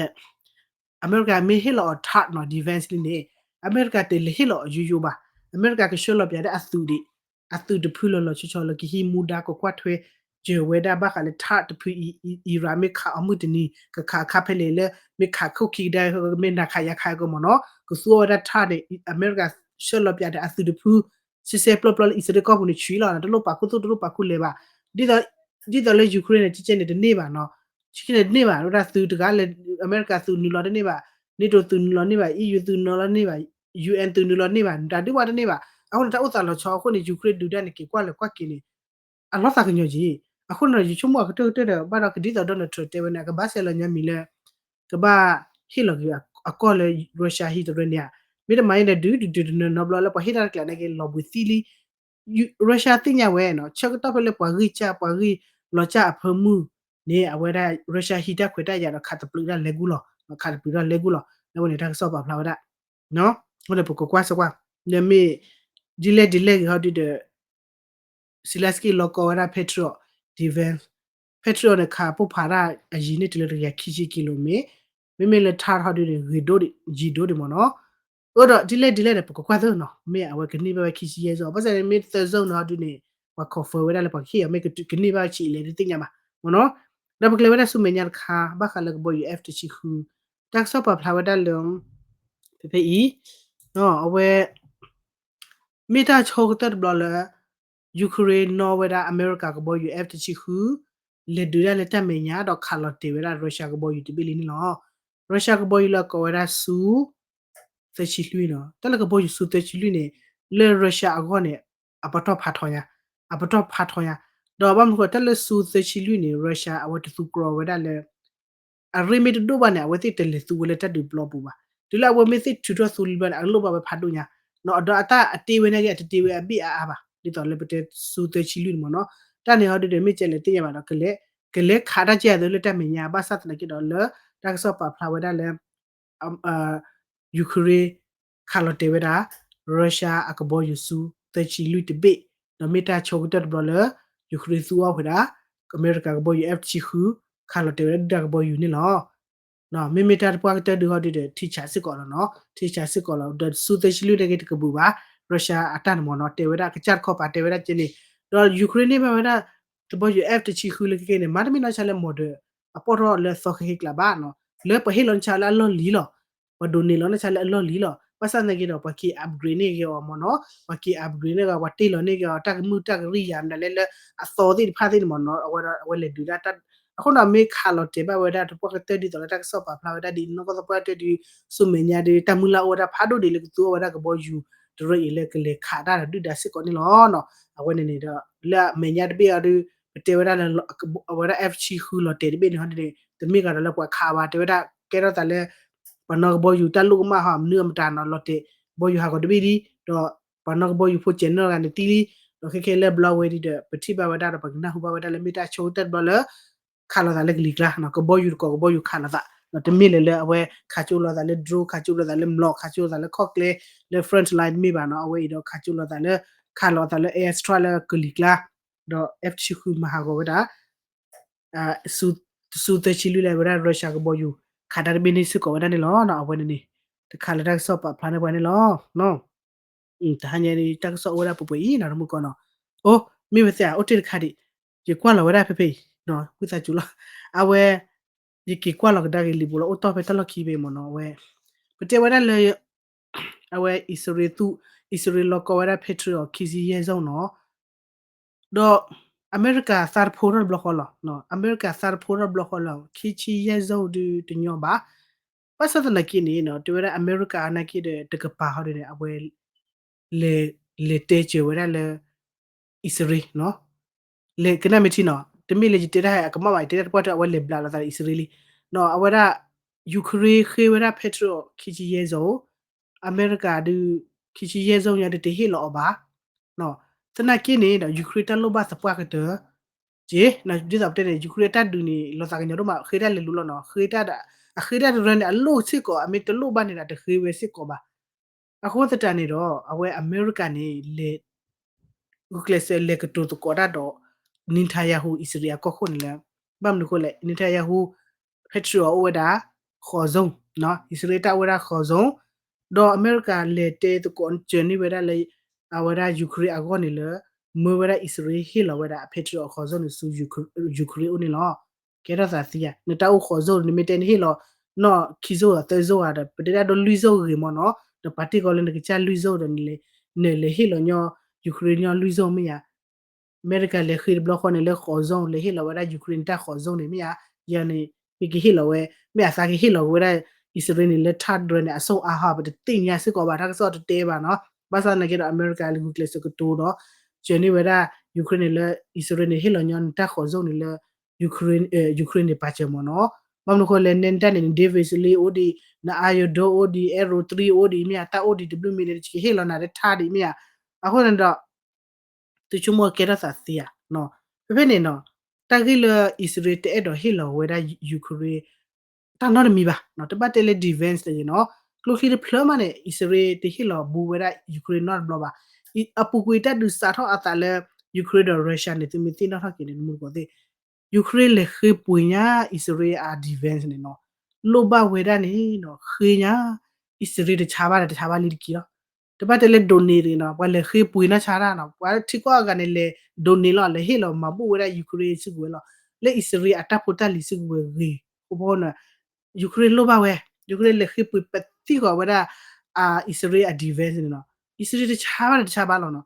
အမဲရကၤမ့ၢ်ဟ့ၣ်လီၤအီၤ THAAD နီၤ defense လံန့ၣ် အမဲရကၤတလဲၤဟ့ၣ်လီၤအီၤယိယိဘၣ်. အမဲရကၤကဆှၢလီၤပၠးဒၣ်အသုးဒံး အသုးတဖုလီၤလီၤဆီဆီလၢကဟံးမူဒါကကွၢ်ထွဲ ကစၢၢ်ဝဲဒၣ်ဘၣ်ဃးလၢ THAAD တဖုအံၤ Iran မ့ၢ်ခးအီၤမုၢ်တနံၤ ကခးအခါဖဲလဲၣ်လၢ မ့ၢ်ခးခိၣ်ခံကဒါ မ့ၢ်နၤခးယၤခးကမီၤနီၤ ကသူအီၤဝဲဒၣ် THAAD န့ၣ် အမဲရကၤဆှၢလီၤပၠးဒီးအသုးတဖု စဲစဲပျီပျီလၢအံၣ်စရ့လးကီၢ်ပူၤန့ၣ် ဆှံလီၤ တလိၣ်ပာ်ခူသူၣ်တလိၣ်ပာ်ခူလဲၤဘၣ် ဒ်သိးလၢ Ukraine န့ၣ် ကကဲန့ၣ်တန့ၢ်ဘၣ်နီၤ ကကဲန့ၣ်တန့ၢ်ဘၣ် ဝဲဒၣ်သုးတဂၤလၢ အမဲရကၤသုးနုာ်လီၤတန့ၢ်ဘၣ် NATO သုးနုာ်လီၤန့ၢ်ဘၣ် EU သုးနုာ်လီၤန့ၢ်ဘၣ် UN သုးနုာ်လီၤန့ၢ်ဘၣ် တၢ်ဒုးဝဲတန့ၢ်ဘၣ် အဃိန့ၣ် တၢ်အိၣ်သးလီၤဆီအဃိန့ၣ် Ukraine ဒုးတၢ်န့ၣ် က့ၤကွၢ်လဲၤကွၢ်က့ၤန့ၣ် အလီၤသးကညီၤက့ၤ အဃိန့ၣ်ဒီး ယဆိကမိၣ်အကတၢၢ်ကတၢၢ်ဒီး ဘၣ်ဒီးကဒ်သိး Donald Trump တဲဝဲန့ၣ် အကဘၣ်ဆဲးလီၤညီမံၤလၢ ကဘၣ်ဟ့ၣ်လီၤက့ၤအကီၢ်လၢ Russia ဟံၣ်တရၢန့ၣ်ဧါ မ့တမ့ၢ်န့ၣ် ဒုးဒုးဒုးနၢၤနီတဘျီလၢပှၤဟ့ၣ်တၢ်တကျးန့ၣ်က့ၤ လီၤဘှံးသံလံ Russia သ့ၣ်ညါဝဲနီၤ ဆၢကတီၢ်ဖဲလၢပှၤဂံၢ်စၢ်ပှၤဂံၢ်လီၤစၢ်အဖၢမုၢ်န့ၣ် အဝဲဒၣ် Russia ဟံးတၢ်ခွဲးတၢ်ယာ်ဒီးခးတပျုးတၢ်လဲၤကူၣ်လီၤ ခးတပျုးတၢ်လဲၤကူၣ်လီၤ အဝဲန့ၣ်တၢ်ကစီၣ်ပာ်ဖျါဝဲဒၣ် အဃိန့ၣ် ပကကွၢ်စ့ၢ်ကွၢ် လၢမ့ၢ် ဒ်လဲၣ်ဒ်လဲၣ်ဂ့ၤဟီဒုဒီး Zelenskyy လီၤကီဝဲဒၣ် Patriot defense Patriot န့ၣ် ခးပိၢ်ဖးတၢ်အယံၤန့ၣ်တုၤလၢတကယၤခံဆံကံလိမ့ၣ် မ့မ့ၢ်လၢ THAAD ဟီဒုန့ၣ် ဂ့ၤဒိၣ်ဒံး ယံၤဒိၣ်ဒံးမ့ၢ်နီၤ အၢဒီးဒ်လဲၣ်ဒ်လဲၣ်ဒီး ပကကွၢ်သ့နီၤ မ့ၢ်အဝဲကန့ၢ်ဘၣ်ဝဲခံဆံယဲၢ်စီၤ ဘၣ်ဆၣ်န့ၣ်မ့ၢ်သၢစီၤန့ၣ်ဟီဒုန့ၣ် ပှၤ confirm ဝဲဒၣ်လၢပှၤကဟ့ၣ်အီၤ မ့ၢ်ကန့ၢ်ဘၣ်ဝဲဆံးအံၤလဲၣ်တသ့ၣ်ညါဘၣ်မ့ၢ်နီၤ ဒီးပကလဲၤဝဲဒၣ်ဆူမဲာ်ညါတခါ ဘၣ်ဃးလၢကဘီယူၤ F တဆံဃု တၢ်ကစီၣ်ပာ်ဖျါဝဲဒၣ်လၢ ဖဲဖဲအံၤ အဝဲ မ့ၢ်တၢ်ဆိကတၢၢ်တဘျီလၢ Ukraine နီၣ်ဝဲဒၣ်အမဲရကၤကဘီယူၤ F တဆံဃု လဲၤဒုးဒၣ်လၢတၢ်မဲာ်ညါ ဒီးခးလီၤတဲာ်ဝဲဒၣ် Russia ကဘီယူၤတဘ့ၣ်လံန့ၣ်လီၤ. Russia ကဘီယူၤလၢအကိးဝဲဒၣ် Su သၢဆံလွံၢ်နီၤ တၢ်လၢကဘီယူၤ Su သၢဆံလွံၢ်န့ၣ် လၢ Russia အဂီၢ်န့ၣ် အပတီၢ်ဖးထီညါ အပတီၢ်ဖးထီညါ ဒီးဘၣ်မနုၤဃိ တၢ်လၢ Su သၢဆံလွံၢ်န့ၣ် Russia အဝဲတသူကြီဝဲဒၣ်လၢ အရ့မ့ၢ်တဒိၣ်ဘၣ်န့ၣ် အဝဲသ့ၣ်တလဲၤသူဝဲလၢတၢ်ဒုးပျီပူၤဘၣ်. တုၤလၢအဝဲမ့ၢ်သ့ၣ်ထုးထီၣ်သူလံဘျီန့ၣ် အလိၣ်ဘၣ်ဝဲဖးဒိၣ်ညါ, ဒီးအတၢ်အတ့ဝဲန့ၣ်က့ အတတ့ဝဲအဘ့ၣ်အါအါဘၣ်. ဒ်သိးလၢပတဲ Su သၢဆံလွံၢ်န့ၣ်မ့ၢ်နီၤ, တၢ်န့ၣ်ဟီဒုဒီး မ့ၢ်ကဲလဲၣ်သ့ၣ်ညါဘၣ်ဒီး ကလဲၤခးတၢ်ကဲအသိးလၢတၢ်မဲာ်ညါ ဘၣ်ဆၣ်သနာ်က့ဒီးလၢ တၢ်ကစီၣ်ပာ်ဖျါဝဲဒၣ်လၢ Ukraine ခးလီၤတဲာ်ဝဲဒၣ် Russia အကဘီယူၤ Su သၢဆံလွံၢ်တဘ့ၣ်, ဒီးမ့ၢ်တၢ်ဆိကတၢၢ်တဘျီလၢ Ukraine သူအီၤဝဲဒၣ် အမဲရကၤကဘီယူၤ F တဆံဃု ခးလီၤတဲာ်ဝဲဒၣ်ဒုၣ်ဒါကဘီယူၤန့ၣ်လီၤ. မ့မ့ၢ်တၢ်တပှၢ်ကတၢၢ်ဒုးဟီဒုဒီး ထံဆးစ့ၢ်ကီးလီၤနီၤ, ထံဆးစ့ၢ်ကီးလီၤ. ဒီး Su သၢဆံလွံၢ်န့ၣ်က့တကဘုးဘၣ်, Russia အတၢ်န့ၣ်မ့ၢ်နီၤ, တဲဝဲဒၣ်ကစၢ်တခီပၤတဲဝဲဒၣ်ကဲန့ၣ်, ဒီး Ukraine န့ၢ်ဘၣ်ဝဲဒၣ် ကဘီယူၤ F တဆံဃုလၢခဲကဲန့ၣ် မ့တမ့ၢ်နီၢ်ဆါလၢ model အပိၢ်ထီၣ်လၢအသီဃဲဃဲကျါဘၣ်နီၤ, လၢပှၤဟ့ၣ်လီၤနဆါလၢအလီၢ်လံၤလီၤ. ပှၤဒိးန့ၢ်လီၤနဆါလၢအလီၢ်လံၤလီၤ. ဘၣ်ဆၣ်သနာ်က့ဒီး ပှၤက့ၤ upgrade န့ၢ်က့ၤအီၤမ့ၢ်နီၤ, ပှၤက့ၤ upgrade န့ၢ်က့ၤ ပှၤတ့ၢ်လီၤန့ၢ်က့ၤအီၤ တၢ်ကမုၢ်တၢ်ကရံၣ်ယၤမတၤလဲၣ်လၢအသီသ့ၣ်တဖၣ်သ့ၣ်န့ၣ်မ့ၢ်နီၤ, အဝဲဒၣ်အဝဲလဲၤဒုးဒၣ်တၢ်, အဃိဒီးမ့ၢ်ခးလီၤတဲာ်ဘၣ်ဝဲဒၣ် တပှၢ်ကတၢၢ်ဒ်သိးလၢတၢ်ကစီၣ်ပာ်ဖျါဝဲဒၣ်ဒ်နီၢ်ကီၢ်သပှၢ်ကတၢၢ်ဒ် ဆူမဲာ်ညါဒ် တၢ်မုၢ်လၢ်အိၣ်ဝဲဒၣ်ဖးဒိၣ်ဒ်လၢကသူအီၤဝဲဒၣ်ကဘီယူၤတရၢအံၤလၢကလဲၤခးတၢ်ဒီးဒုၣ်ဒါစ့ၢ်ကီးန့ၣ်လီၤ. အဝဲန့ၣ်န့ၣ်ဒီး လၢအမဲာ်ညါတဘ့ၣ်အီၤဒု ပတဲဝဲဒၣ်လၢ အဝဲဒၣ် F ဆံဃုလီၤတဲာ်တဘ့ၣ်န့ၣ်ဟီဒ်န့ၣ် တမ့ၢ်ဂ့ၤဒီးလၢပှၤခးဘၣ်, တဲဝဲဒၣ်ကဲထီၣ်သးလၢ ပှၤနီၢ်ကဘီယူၤတၢ်လိၣ်ကမၣ်ဟီ မနုၤအမတၤနီၤ လီၤတဲာ်ကဘီယူၤဟးဂီၤတဘ့ၣ်လံ, ဒီးပှၤနီၢ်ကဘီယူၤဖိကဲးနီၣ်တဂၤန့ၣ်တံၢ်လံ, ဒီးခဲခဲလၢဘျီဝဲဒ်ဒီး ပထံၣ်ဘၣ်ဝဲဒၣ်ဒီး ပကနၢ်ဟူဘၣ်ဝဲဒၣ်လၢမ့ၢ်တၢ်ဆိကတၢၢ်တဘျီလၢ ခးလိာ်သးလၢကလံၤကျါ, ကဘီယူၤတကိးကဘီယူၤခးလိာ်သး, ဒီးတမ့ၢ်လၢၤလၢအဝဲခးကၠိလိာ်သးလၢ drone, ခးကၠိလိာ်သးလၢမျိာ်, ခးကၠိလိာ်သးလၢခီၣ်ကျဲ, လၢ front line တမ့ၢ်ဘၣ်နီၤ, အဝဲအံၤဒီးခးကၠိလိာ်သးလၢ ခးလိာ်သးလၢ air strike လၢကလံၤကျါ, ဒီး F တဆံဃုမၤဟးဂီၤဝဲဒၣ် Su သၢဆံလွံၢ်လၢအဝဲဒၣ် Russia ကဘီယူၤ ခးတၢ်တဘ့ၣ်န့ၣ်စ့ၢ်ကီးဝဲဒၣ်န့ၣ်လီၤ. အဝဲန့ၣ်န့ၣ် တခါလၢတၢ်ကစီၣ်ပာ်ဖျါန့ၢ်ပှၤန့ၣ်လီၤ. တဟါညါဒ်တၢ်ကစီၣ်အိၣ်ဝဲဒၣ်ပှဲၤပှဲၤအံၤနီၤ တမုၢ်ကီၢ်နီၤ, အိ မ့ၢ်ဝဲသ့ၣ်ဧါ အိၣ်တ့ၢ်တခါဒံး, ယကွၢ်လီၤဝဲဒၣ်ဖဲဖဲအံၤ, ဝံသးစူၤလီၤ, အဝဲ ယက့ၤကွၢ်လီၤကဒါက့ၤလံာ်ပူၤလီၤ အိၣ်တီၢ်ဖဲတၢ်လီၢ်ခံဖဲမ့ၢ်နီၤ, အဝဲ ပတဲဝဲဒၣ်လၢ အဝဲအံၣ်စရ့လးသူ အံၣ်စရ့လးလီၤကီဝဲဒၣ် Patriot ခံဆံယဲၢ်စိနီၤ, ဒီးအမဲရကၤသးတဖိထီၣ်တဘျီဃီလီၤ, အမဲရကၤသးတဖိထီၣ်တဘျီဃီလီၤ, ခံဆံယဲၢ်စိဒုတညီဘၣ်, ဘၣ်ဆၣ်သနာ်က့န့ၣ် တဲဝဲဒၣ်အမဲရကၤနာ်က့ဒီး တကပၤဟီဒ်န့ၣ် အဝဲ လဲၤ လဲၤတဲစၢၤဝဲဒၣ်လၢ အံၣ်စရ့လး လဲၤကနၣ်မ့ၢ်ထံနီၤ, တမ့ၢ်လၢယတဲတၢ်အကမၣ်ဘၣ်, ယတဲတၢ်တပှၢ်တၢၢ် အဝဲလဲၤဘျးလိာ်သးဒီးအံၣ်စရ့လးလံ, အဝဲဒၣ် ယူၤခရ့ၣ်ဃ့ဝဲဒၣ် Patriot ခံဆံယဲၢ်စိ, အမဲရကၤဒုး ခံဆံယဲၢ်စိညါဒုးတဟ့ၣ်လီၤအီၤဘၣ်, သနာ်က့န့ၣ်ဒီး ယူၤခရ့ၣ်တၢ်လိၣ်ဘၣ်သပှၢ်ကတၢၢ် က့ ဒ်သိးပတဲန့ၣ် ယူၤခရ့ၣ်အတၢ်ဒုးန့ၣ် လီၤသးကညီၤဒိၣ်မး ဃ့တၢ်လဲၤလိၤလီၤနီၤ, ဃ့တၢ်ဒီး အဃ့တၢ်တရၢန့ၣ် အလိၣ်စ့ၢ်ကီး အမ့ၢ်တလိၣ်ဘၣ်န့ၣ်ဒီး တဃ့ဝဲစ့ၢ်ကီးဘၣ်. အဃိသတးန့ၣ်ဒီး အဝဲအမဲရကၤန့ၣ် လဲၤ ဂုာ်ကျဲးစၢးလဲၤကတိၤသကိးတၢ်ဒီး Netanyahu အံၣ်စရ့လးအကီၢ်ခိၣ်န့ၣ်လၢ ဘၣ်မနုၤအဃိလဲၣ် Netanyahu Patriot အိၣ်ဝဲဒၣ် ဃီၤစိ အံၣ်စရ့လးတၢ်အိၣ်ဝဲဒၣ်ဃီၤစိ, ဒီးအမဲရကၤလဲၤတဲသကိးစၢၤန့ၢ်ဝဲဒၣ်လၢ အဝဲဒၣ်ယူၤခရ့ၣ်အဂီၢ်န့ၣ်လၢ မၢဝဲဒၣ်အံၣ်စရ့လးဟ့ၣ်လီၤဝဲဒၣ်အ Patriot အ ခီၣ်စိန့ၣ်ဆူ Ukraine အိၣ်န့ၣ်လီၤ. ကဲထီၣ်သးသံဧါ, နတၢ်အိၣ်ခီၣ်စိန့ၣ် နမ့ၢ်တဲနဟ့ၣ်လီၤ နီၢ်ခံစိၢ်ဂၤသၢစိၢ်ဂၤဒီး ပတဲဒၣ်ဒိလွံၢ်စိၢ်ဂ့ၤမ့ၢ်နီၤ, ဒီးပာ်တ့ၢ်ကီးလၢနကစၢ်လွံၢ်စိၢ်ဒီး နလဲၤဟ့ၣ်လီၤညီ Ukraine ညီလွံၢ်စိၢ်မ့ၢ်ဧါ. အမဲရကၤလဲၤဃ့တဘျီဃီန့ၣ်လၢ ခီၣ်စိန့ၣ် လဲၤဟ့ၣ်လီၤဝဲဒၣ် Ukraine တၢ်ခီၣ်စိန့ၣ် မ့ၢ်ဧါ. ယၤန့ၣ် မ့ၢ်ကဟ့ၣ်လီၤဝဲ မ့ၢ်အသးကဟ့ၣ်လီၤက့ၤဝဲဒၣ် အံၣ်စရ့လးန့ၣ်လၢ ထၢဒြဲန့ၣ် အစိၣ်အါဟီ ပတသ့ၣ်ညါစ့ၢ်ကီးဘၣ်, တၢ်ကစီၣ်တတဲဘၣ်နီၤ. ဘၣ်ဆၣ်သနာ်က့ဒီး အမဲရကၤလဲၤဂုာ်ကျဲးစၢးကတိၤဒီး စၢၤန့ၢ်ဝဲဒၣ် Ukraine န့ၣ်လၢ အံၣ်စရ့လးန့ၣ် ဟ့ၣ်လီၤညီနတၢ်ခီၣ်စိန့ၣ်လၢ Ukraine န့ၣ်ပာ်စၢၤမ့ၢ်နီၤ. ဘၣ်မနုၤဃိလဲၣ် နဲနတၢ်န့ၣ် န David စလ့အိၣ်ဒံး, န Iron Dome အိၣ်ဒံး, Arrow three အိၣ်ဒံး မ့ၢ်ဧါ, တၢ်အိၣ်ဒံးတဘျုးမံၤန့ၣ် နကဟ့ၣ်လီၤနၤလၢထၢဒံး မ့ၢ်ဧါ. အဃိန့ၣ်ဒီး သုဆိကမိၣ်ကဲထီၣ်သးသံဧါ. ဖဲဖဲန့ၣ်နီၤ, တၢ်ဂ့ၢ်လၢအံၣ်စရ့လးတအဲၣ်ဒိးဟ့ၣ်လီၤဝဲဒၣ် Ukraine တၢ်နီတမံၤဘၣ်, တဘၣ်တဲလၢ defense တဂ့ၤနီၤ, ကျိချံတဖျၢၣ်မးန့ၣ် အံၣ်စရ့လးတဟ့ၣ်လီၤဘူးဝဲဒၣ် Ukraine နီတဘျီဘၣ်. အပူၤကွံာ်တၢ်ဒုးစးထီၣ်အသးလၢ Ukraine ဒီး Russia န့ၣ် သုမ့ၢ်သ့ၣ်နီၣ်ထီၣ်က့ၤန့ၣ် နမူတကိးသ့ၣ် Ukraine လဲၤဃ့ပှ့ၤညါ အံၣ်စရ့လးအ defense န့ၣ်နီၤ, လိၣ်ဘၣ်ဝဲဒၣ်န့ၣ်နီၤ ဃ့ညါ အံၣ်စရ့လးတဆါဘၣ်ဒီး တဆါဘၣ်လံတက့ၢ်လီၤ. တဘၣ်တဲလၢ donate တဂ့ၤနီၤ, ပှၤလဲၤဃ့ပှ့ၤနီၢ်ဆါတၢ်နီၤ, ပှၤထံကီၢ်အဂၤန့ၣ် လဲၤ donate လီၤ, လဲၤဟ့ၣ်လီၤမၤဘူၣ်ဝဲဒၣ် Ukraine စုကဝဲၤလီၤ, လၢအံၣ်စရ့လးအတၢ်ဖိတၢ်လံၤစုကဝဲၤဂ့ၤ, အဃိန့ၣ် Ukraine လိၣ်ဘၣ်ဝဲ, Ukraine လဲၤဃ့ပှ့ၤပသံၣ်ဃီၤဝဲဒၣ် အံၣ်စရ့လးအ defense န့ၣ်နီၤ, အံၣ်စရ့လးတဆါဘၣ်ဒီး တဆါဘၣ်လီၤနီၤ.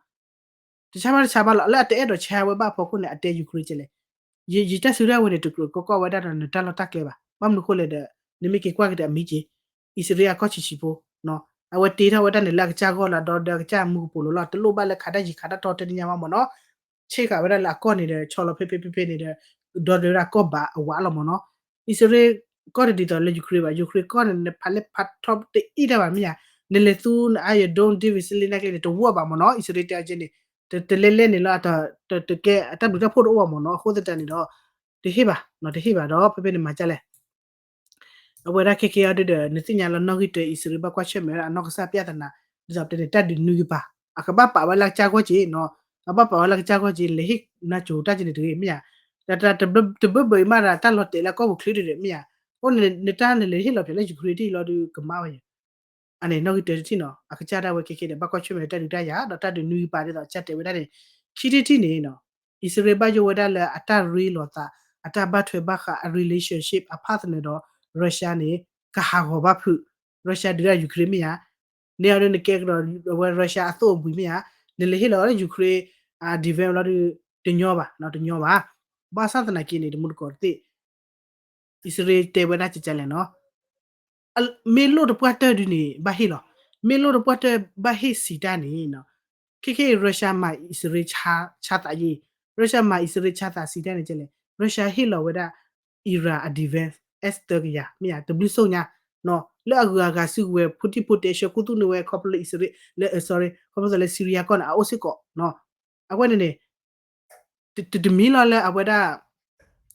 တဆါဘၣ်တဆါဘၣ်လီၤ, လၢအတအဲၣ်ဒိးဆါဝဲဘၣ်အဖီခိၣ်န့ၣ် အတဲ Ukraine ကဲလဲၣ်, ယတၢ်စုတၢ်ဝဲၤန့ၣ် တကြၢးကီကီၣ်ဝဲဒၣ်ဒီးနတၢ်လီၢ်တၢ်ကျဲဘၣ်. ဘၣ်မနုၤဃိလဲၣ်ဒီး နမ့ၢ်က့ၤကွၢ်က့ၤဒီးအမံၤက့ၤ, အံၣ်စရ့လးအကီၢ်ဆံးဆံးဖိ, အဝဲတ့ထီၣ်ဝဲဒၣ်န့ၣ်လၢအကစၢ်ဂီၢ်လၢအဒီဒီးအကစၢ်မူကပိာ်လိၤလီၤ, တလိၣ်ဘၣ်လၢခးတၢ်ယံၤခးတၢ်တီတဲတညါဘၣ်မ့ၢ်နီၤ. ဆ့ၣ်ဃာ်ဝဲဒၣ်လၢအကီၢ်န့ၣ်ဒီး ဆီလီၤဖဲဖဲဖဲဖဲန့ၣ်ဒီး ဒီဒီးဝဲဒၣ်ကီၢ်ဘးအဝးလီၤမ့ၢ်နီၤ. အံၣ်စရ့လးကီၢ်တဒ်သိးလၢ Ukraine ဘၣ်, Ukraine ကီၢ်န့ၣ် နဖးလဲၢ်ဖးထီတအံၣ်တၢ်ဘၣ်မ့ၢ်ဧါ, နလဲၤသူန Iron Dome, David စလ့နာ်က့န့ၣ် တဝီၢ်ဘၣ်မ့ၢ်နီၤ, အံၣ်စရ့လးတဲအီၤကဲန့ၣ် တလဲၤလဲၤန့ၣ်လီၤ, တကဲအတၢ်ဘျုးတၢ်ဖှိၣ်တအိၣ်ဘၣ်မ့ၢ်နီၤ, အဃိသတးန့ၣ်ဒီး တဟ့ၣ်ဘၣ်, တဟ့ၣ်ဘၣ်ဒီး ဖဲဖဲန့ၣ်မၤကၢ်လဲၣ် အဝဲဒၣ်ခဲကဲအီၤဒုဒီး နသ့ၣ်ညါလၢနီၣ်ဂံၢ်တၢ အံၣ်စရ့လးဘၣ်ကွၢ်ဆၢၣ်မဲာ်ဝဲဒၣ်အနီၢ်ကစၢ် ပြဿနာ, ဒ်သိးပတဲန့ၣ် တၢ်ဒုးနွံကပၤ, အကဘၣ်ပာ်ဝဲလၢကစၢ်ဂီၢ်က့ၤနီၤ, အဘၣ်ပာ်ဝဲလၢကစၢ်ဂီၢ်က့ၤ လဲၤဟ့ၣ်နၢ်ကိၤတၢ်က့ၤန့ၣ်တဂ့ၤမ့ၢ်ဧါ, တၢ်တဘၢဘၢအံၤမးဒီးတၢ်လီၤတဲာ်လၢကီၢ်ပူၤချ့တဒၣ်မ့ၢ်ဧါ, အဃိန့ၣ် နတၢ်န့ၣ်လဲၤဟ့ၣ်လီၤဖျဲးလၢ Ukraine တံၢ်လီၤဒုးကမၣ်ဝဲယဲ အန့ၣ် နီၣ်ဂံၢ်တၢတထံၣ်နီၤ, အကစၢ်ဒၣ်ဝဲခဲကဲဒီး ဘၣ်ကွၢ်ဆၢၣ်မဲာ်တၢ်ဒုးတၢ်ယၤ ဒီးတၢ်ဒုးနွံကပၤဒ်သိးကစၢ်တဲဝဲဒၣ်န့ၣ်, ခံထံၣ်တထံၣ်န့ၣ်နီၤ, အံၣ်စရ့လးဘၣ်ယိၣ်ဝဲဒၣ်လၢအတၢ်ရ့လိာ်သး, အတၢ်ဘၣ်ထွဲဘၣ်ဃး အ relationship အ partner ဒီး Russia န့ၣ် ကဟးဂီၤဘၣ်ဖုး, Russia ဒုးတၢ် Ukraine မ့ၢ်ဧါ, န့ၣ်အီၤဒုးနကဲကဒီးဝဲ Russia အသိၣ်အဘှံးမ့ၢ်ဧါ, နလဲၤဟ့ၣ်လီၤလၢ Ukraine အ defense လီၤဒုး တညီဘၣ်, တညီဘၣ်, ဘၣ်ဆၣ်သနာ်က့န့ၣ် တမူတကိးတသ့ၣ် အံၣ်စရ့လးတဲဝဲဒၣ်ကကလဲၣ်နီၤ, မ့ၢ်လိၣ်တပှၢ်တၢၢ်ဒုန့ၣ် ဘၣ်ဟ့ၣ်လီၤ, မ့ၢ်လိၣ်တပှၢ်တၢၢ်ဘၣ်ဟ့ၣ်စံးတၢ်န့ၣ်နီၤ, ခဲခဲအံၤ Russia မၤအံၣ်စရ့လးဆါသးယံၤ, Russia မၤအံၣ်စရ့လးဆါသးစံးတၢ်န့ၣ်ကလဲၣ်, Russia ဟ့ၣ်လီၤဝဲဒၣ် Iran အ defense S သၢကယၤ မ့ၢ်ဧါ, တဘျုးစိၣ်ညါ လၢအဂုၤအဂၤစုကဝဲၤ ဖိထံၣ်ဖိတဲဆၢခူသူၣ်န့ၢ်ဝဲ ခီဖျိလၢအံၣ်စရ့လး လၢ sorry ခီဖျိလၢ Syria ကီၢ်န့ၣ် အအိၣ်စ့ၢ်ကီး, အဝဲန့ၣ်န့ၣ် တမံၤလီၤလၢအဝဲဒၣ်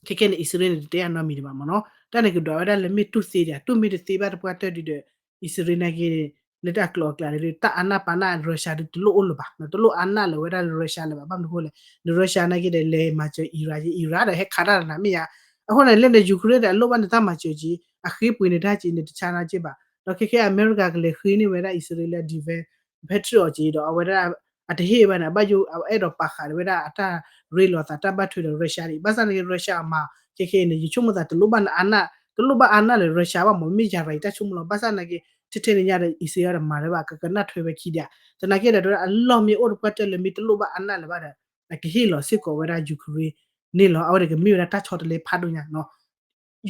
ခဲကဲန့ၣ် အံၣ်စရ့လးန့ၣ် တတဲအနီတမံၤဒံးဘၣ်မ့ၢ်နီၤ, တၢ်န့ၣ်ကဒွးဝဲဒၣ်လၢမ့ၢ်တူၢ်သ့ဒံး တူၢ်မ့ၢ်တသ့ဘၣ်တပှၢ်တၢၢ်ဒုဒီး အံၣ်စရ့လးနာ်က့န့ၣ် လၢတၢ်အကျိၤအကျဲဒု တၢ်အနၢ်ပာ်နၢ် Russia ဒုတလိၣ်အိၣ်လၢၤဘၣ်, တလိၣ်အါနၢ်လၢၤဝဲဒၣ်လၢ Russia လၢၤဘၣ်, ဘၣ်မနုၤအဃိလဲၣ်, န Russia နာ်က့ဒီး လဲၤမၤစၢၤ Iran ယဲ Iran ဒီးဟဲခးတၢ်တနၤမ့ၢ်ဧါ, အဃိန့ၣ် လၢန Ukraine ဒီး အလိၣ်ဘၣ်နတၢ်မၤစၢၤက့ၤ အဃ့ပှ့ၤနတၢ်က့ၤ နတဆါနီက့ဘၣ်, ဒီးခဲခဲအံၤ အမဲရကၤကလဲၤဃ့န့ၢ်ဝဲဒၣ်အံၣ်စရ့လး defense Patriot အီၤက့ၤဒီး အဝဲဒၣ် အတဟ့ၣ်ဝဲန့ၣ် ဘၣ်ယိၣ် အအဲၣ်ဒိးပာ်ဃာ်ဝဲဒၣ်အတၢ်ရ့လိာ်သးတၢ်ဘၣ်ထွဲဒီး Russia န့ၣ် ဘၣ်ဆၣ်နာ်က့ Russia အမၤ ခဲခဲအံၤန့ၣ် ယဆိကမိၣ်သး တလိၣ်ဘၣ်နအါနၢ် တလိၣ်ဘၣ်အါနၢ်လၢ Russia ဘၣ်မ့ၢ် မ့ၢ်ယၤရၤအံၤတၢ်ဆိကမိၣ်လီၤ, ဘၣ်ဆၣ်နာ်က့ ထဲထဲန့ၣ်ညါဒီး အံၣ်စရ့လးဒီးမၤလၢၤဘၣ် ကကနၣ်ထွဲဝဲခံဒံး, သနာ်က့ဒီး အလီၢ်မ့ၢ်အိၣ်တပှၢ်တၢၢ်လၢမ့ၢ်တလိၣ်ဘၣ်အါနၢ်လၢၤဘၣ်ဒီး အကဟ့ၣ်လီၤစ့ၢ်ကီးဝဲဒၣ် Ukraine န့ၣ်လီၤ, အဝဲန့ၣ်ကမ့ၢ်ဝဲဒၣ်တၢ်ဆီတလဲဖးဒိၣ်ညါနီၤ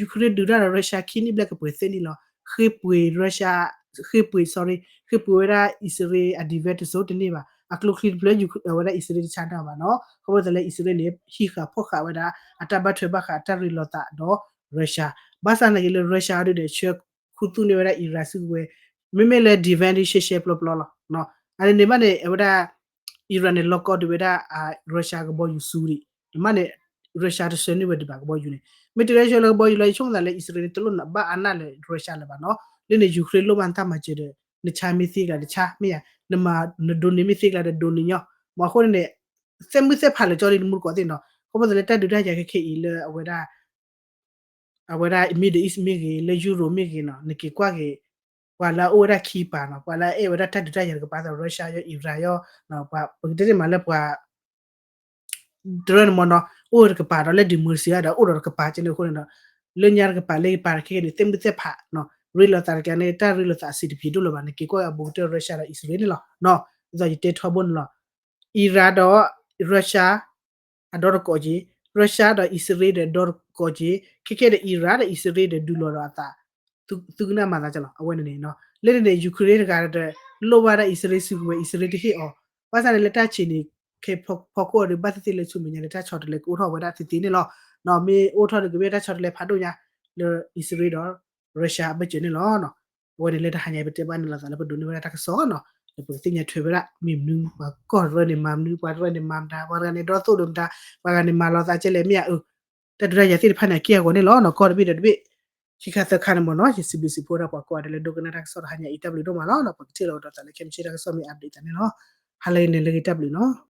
Ukraine ဒုးတၢ်ဒီး Russia ခံနံၣ်ဘျဲၣ်ကပှဲၤသၢနံၣ်လီၤ, ဃ့ပှ့ၤ Russia ဃ့ပှ့ၤ sorry ဃ့ပှ့ၤဝဲဒၣ်အံၣ်စရ့လးအ defense တစိၤတန့ၢ်ဘၣ်, အကျိချံတဖျၢၣ် Ukraine ဝဲဒၣ်အံၣ်စရ့လးတဆါတၢ်ဘၣ်နီၤ, ခီဖျိလၢအံၣ်စရ့လးန့ၣ် ဟံးဃာ်ဖီၣ်ဃာ်ဝဲဒၣ် အတၢ်ဘၣ်ထွဲဘၣ်ဃးအတၢ်ရ့လိာ်သးဒီး Russia, ဘၣ်ဆၣ်နာ်က့လၢ Russia ဒုဒီး ဆှၢခူသူၣ်န့ၢ်ဝဲဒၣ် Iran စုကဝဲၤ, မ့မ့ၢ်လၢ defense ဒု ရှဲရှဲပျီပျီလီၤ, အန့ၣ်န့ၣ်ဘၣ်န့ၣ် အဝဲဒၣ် Iran န့ၣ် လီၤကီဒုးဝဲဒၣ် Russia ကဘီယူၤဆူဒံး, မ့ၢ်န့ၣ် Russia တဆှၢန့ၢ်ဝဲဒံးဘၣ်ကဘီယူၤန့ၣ်, မ့ၢ်တုၤလၢဆှၢလၢကဘီယူၤလီၤ ယဆိကမိၣ်သးလၢအံၣ်စရ့လးန့ၣ် တလိၣ်ဘၣ်အါနၢ်လၢ Russia လၢၤဘၣ်နီၤ, လၢန့ၣ် Ukraine လိၣ်ဘၣ်နတၢ်မၤစၢၤဒီး နဆါမ့ၢ်သ့ကျါတဆါ မ့ၢ်ယါ, နမၤ နဒိးန့ၢ်မ့ၢ်သ့ကျါဒီးဒိးန့ၢ်ညီ, မ့ၢ်အဃိန့ၣ်န့ၣ် သဲမုၢ်သဲဖးလၢာ်ကၠီလံတမူတကိးသ့ၣ်နီၤ, ခီဖျိလၢတၢ်ဒုးတၢ်ယၤခဲခဲအံၤလၢအဝဲဒၣ် အဝဲဒၣ် Middle East မ့ၢ်ဂ့ၤ လၢ Europe မ့ၢ်ဂ့ၤနီၤ နက့ၤကွၢ်က့ၤ ပှၤလၢအအိၣ်ဝဲဒၣ်ခံပၤနီၤ ပှၤလၢအအဲၣ်ဝဲဒၣ်တၢ်ဒုးတၢ်ယၤတကပၤသီး Russia ယီ Iran ယီ ပကတဲတ့ၢ်မးလၢပှၤ တရၢန့ၣ်မ့ၢ်နီၤ အိၣ်တကပၤဒီး လၢဒံၣ်မုၢ်စံၤဒီး အိၣ်ဒီးတကပၤကဲန့ၣ်အဃိန့ၣ်ဒီး လၢညါတကပၤလၢယပာ်တခါခဲန့ၣ် သ့ၣ်မုၢ်သ့ၣ်ဖးနီၤ ရ့လိာ်သးတကျါန့ၣ် တၢ်ရ့လိာ်သးအဆံးတဖျၢၣ်ဒိၣ်လၢၤဘၣ် နက့ၤကွၢ်အဘူးကတၢၢ် Russia ဒီးအံၣ်စရ့လးန့ၣ်လီၤ. ဒ်သိးယတဲထီဘိန့ၣ်လီၤ Iran ဒီး Russia အဒီတကိးက့ၤ Russia ဒီးအံၣ်စရ့လးဒီးဒီတကိးက့ၤ ခဲခဲဒီး Iran ဒီးအံၣ်စရ့လးဒီးဒုးလီၤဒီးအသး သုကနၣ်မၤသးကလီၤ အဝဲန့ၣ်န့ၣ် လၢန့ၣ်န့ၣ် Ukraine တဂၤဒီး လိၣ်ဘၣ်ဒၣ်အံၣ်စရ့လးစုကဝဲၤ အံၣ်စရ့လးတဟ့ၣ်အီၤ ဘၣ်ဆၣ်န့ၣ်လၢတၢ်ဆံးန့ၣ် ခဲဖီခိၣ်အီၤဒီး ဘၣ်သ့ၣ်သ့ၣ်လၢဆူမဲာ်ညါလၢတၢ်ဆီတလဲကအိၣ်ထီၣ်ဝဲဒၣ်သ့သ့န့ၣ်လီၤ. မ့ၢ်အိၣ်ထီၣ်ဒီးကမ့ၢ်တၢ်ဆီတလဲဖးဒိၣ်ညါ လၢအံၣ်စရ့လးဒီး Russia အဘၢၣ်စၢၤန့ၣ်လီၤ. အဝဲန့ၣ်လၢတဟါညါပတဲဘၣ်န့ၣ်လီၤသးလၢပဒိးန့ၢ်ဝဲဒၣ်တၢ်ကစီၣ်နီၤ လၢပကသ့ၣ်ညါထွဲဝဲဒၣ် မ့ၢ်မနုၤ ပှၤကီၢ်တရၢန့ၣ်မၤမနုၤ ပှၤတရၢန့ၣ်မၤမတၤ ပှၤတဂၤန့ၣ်ဒီသိၣ်ဒိၣ်မတၤ ပှၤဂၤန့ၣ်မၤလီၤသးကဲလဲၣ်မ့ၢ်ဧါအၢ တၢ်ဒုးတၢ်ယၤသ့ၣ်တဖၣ်န့ၣ် အက့ၢ်အဂီၤန့ၣ်လီၤနီၤ ကီၢ်တဘ့ၣ်ဒီးတဘ့ၣ် ခံခါသၢခါန့ၣ်မ့ၢ်နီၤ ယစံးဘျုးစံးဖှိၣ်ဝဲဒၣ်ပှၤကိးဂၤဒဲးလၢဒိကနၣ်တၢ်ကစီၣ်တဟါညါအံၤ တၢ်ဘျုးဒိၣ်မးလီၤနီၤ ပကထံၣ်လိာ်ကဒီးသးလၢခဲမုၢ်ဆ့ၣ်တၢ်ကစီၣ်မ့ၢ် update သးန့ၣ်လီၤ ဟါလၢအဂ့ၤန့ၣ်လၢအဂ့ၤတၢ်ဘျုးနီၤ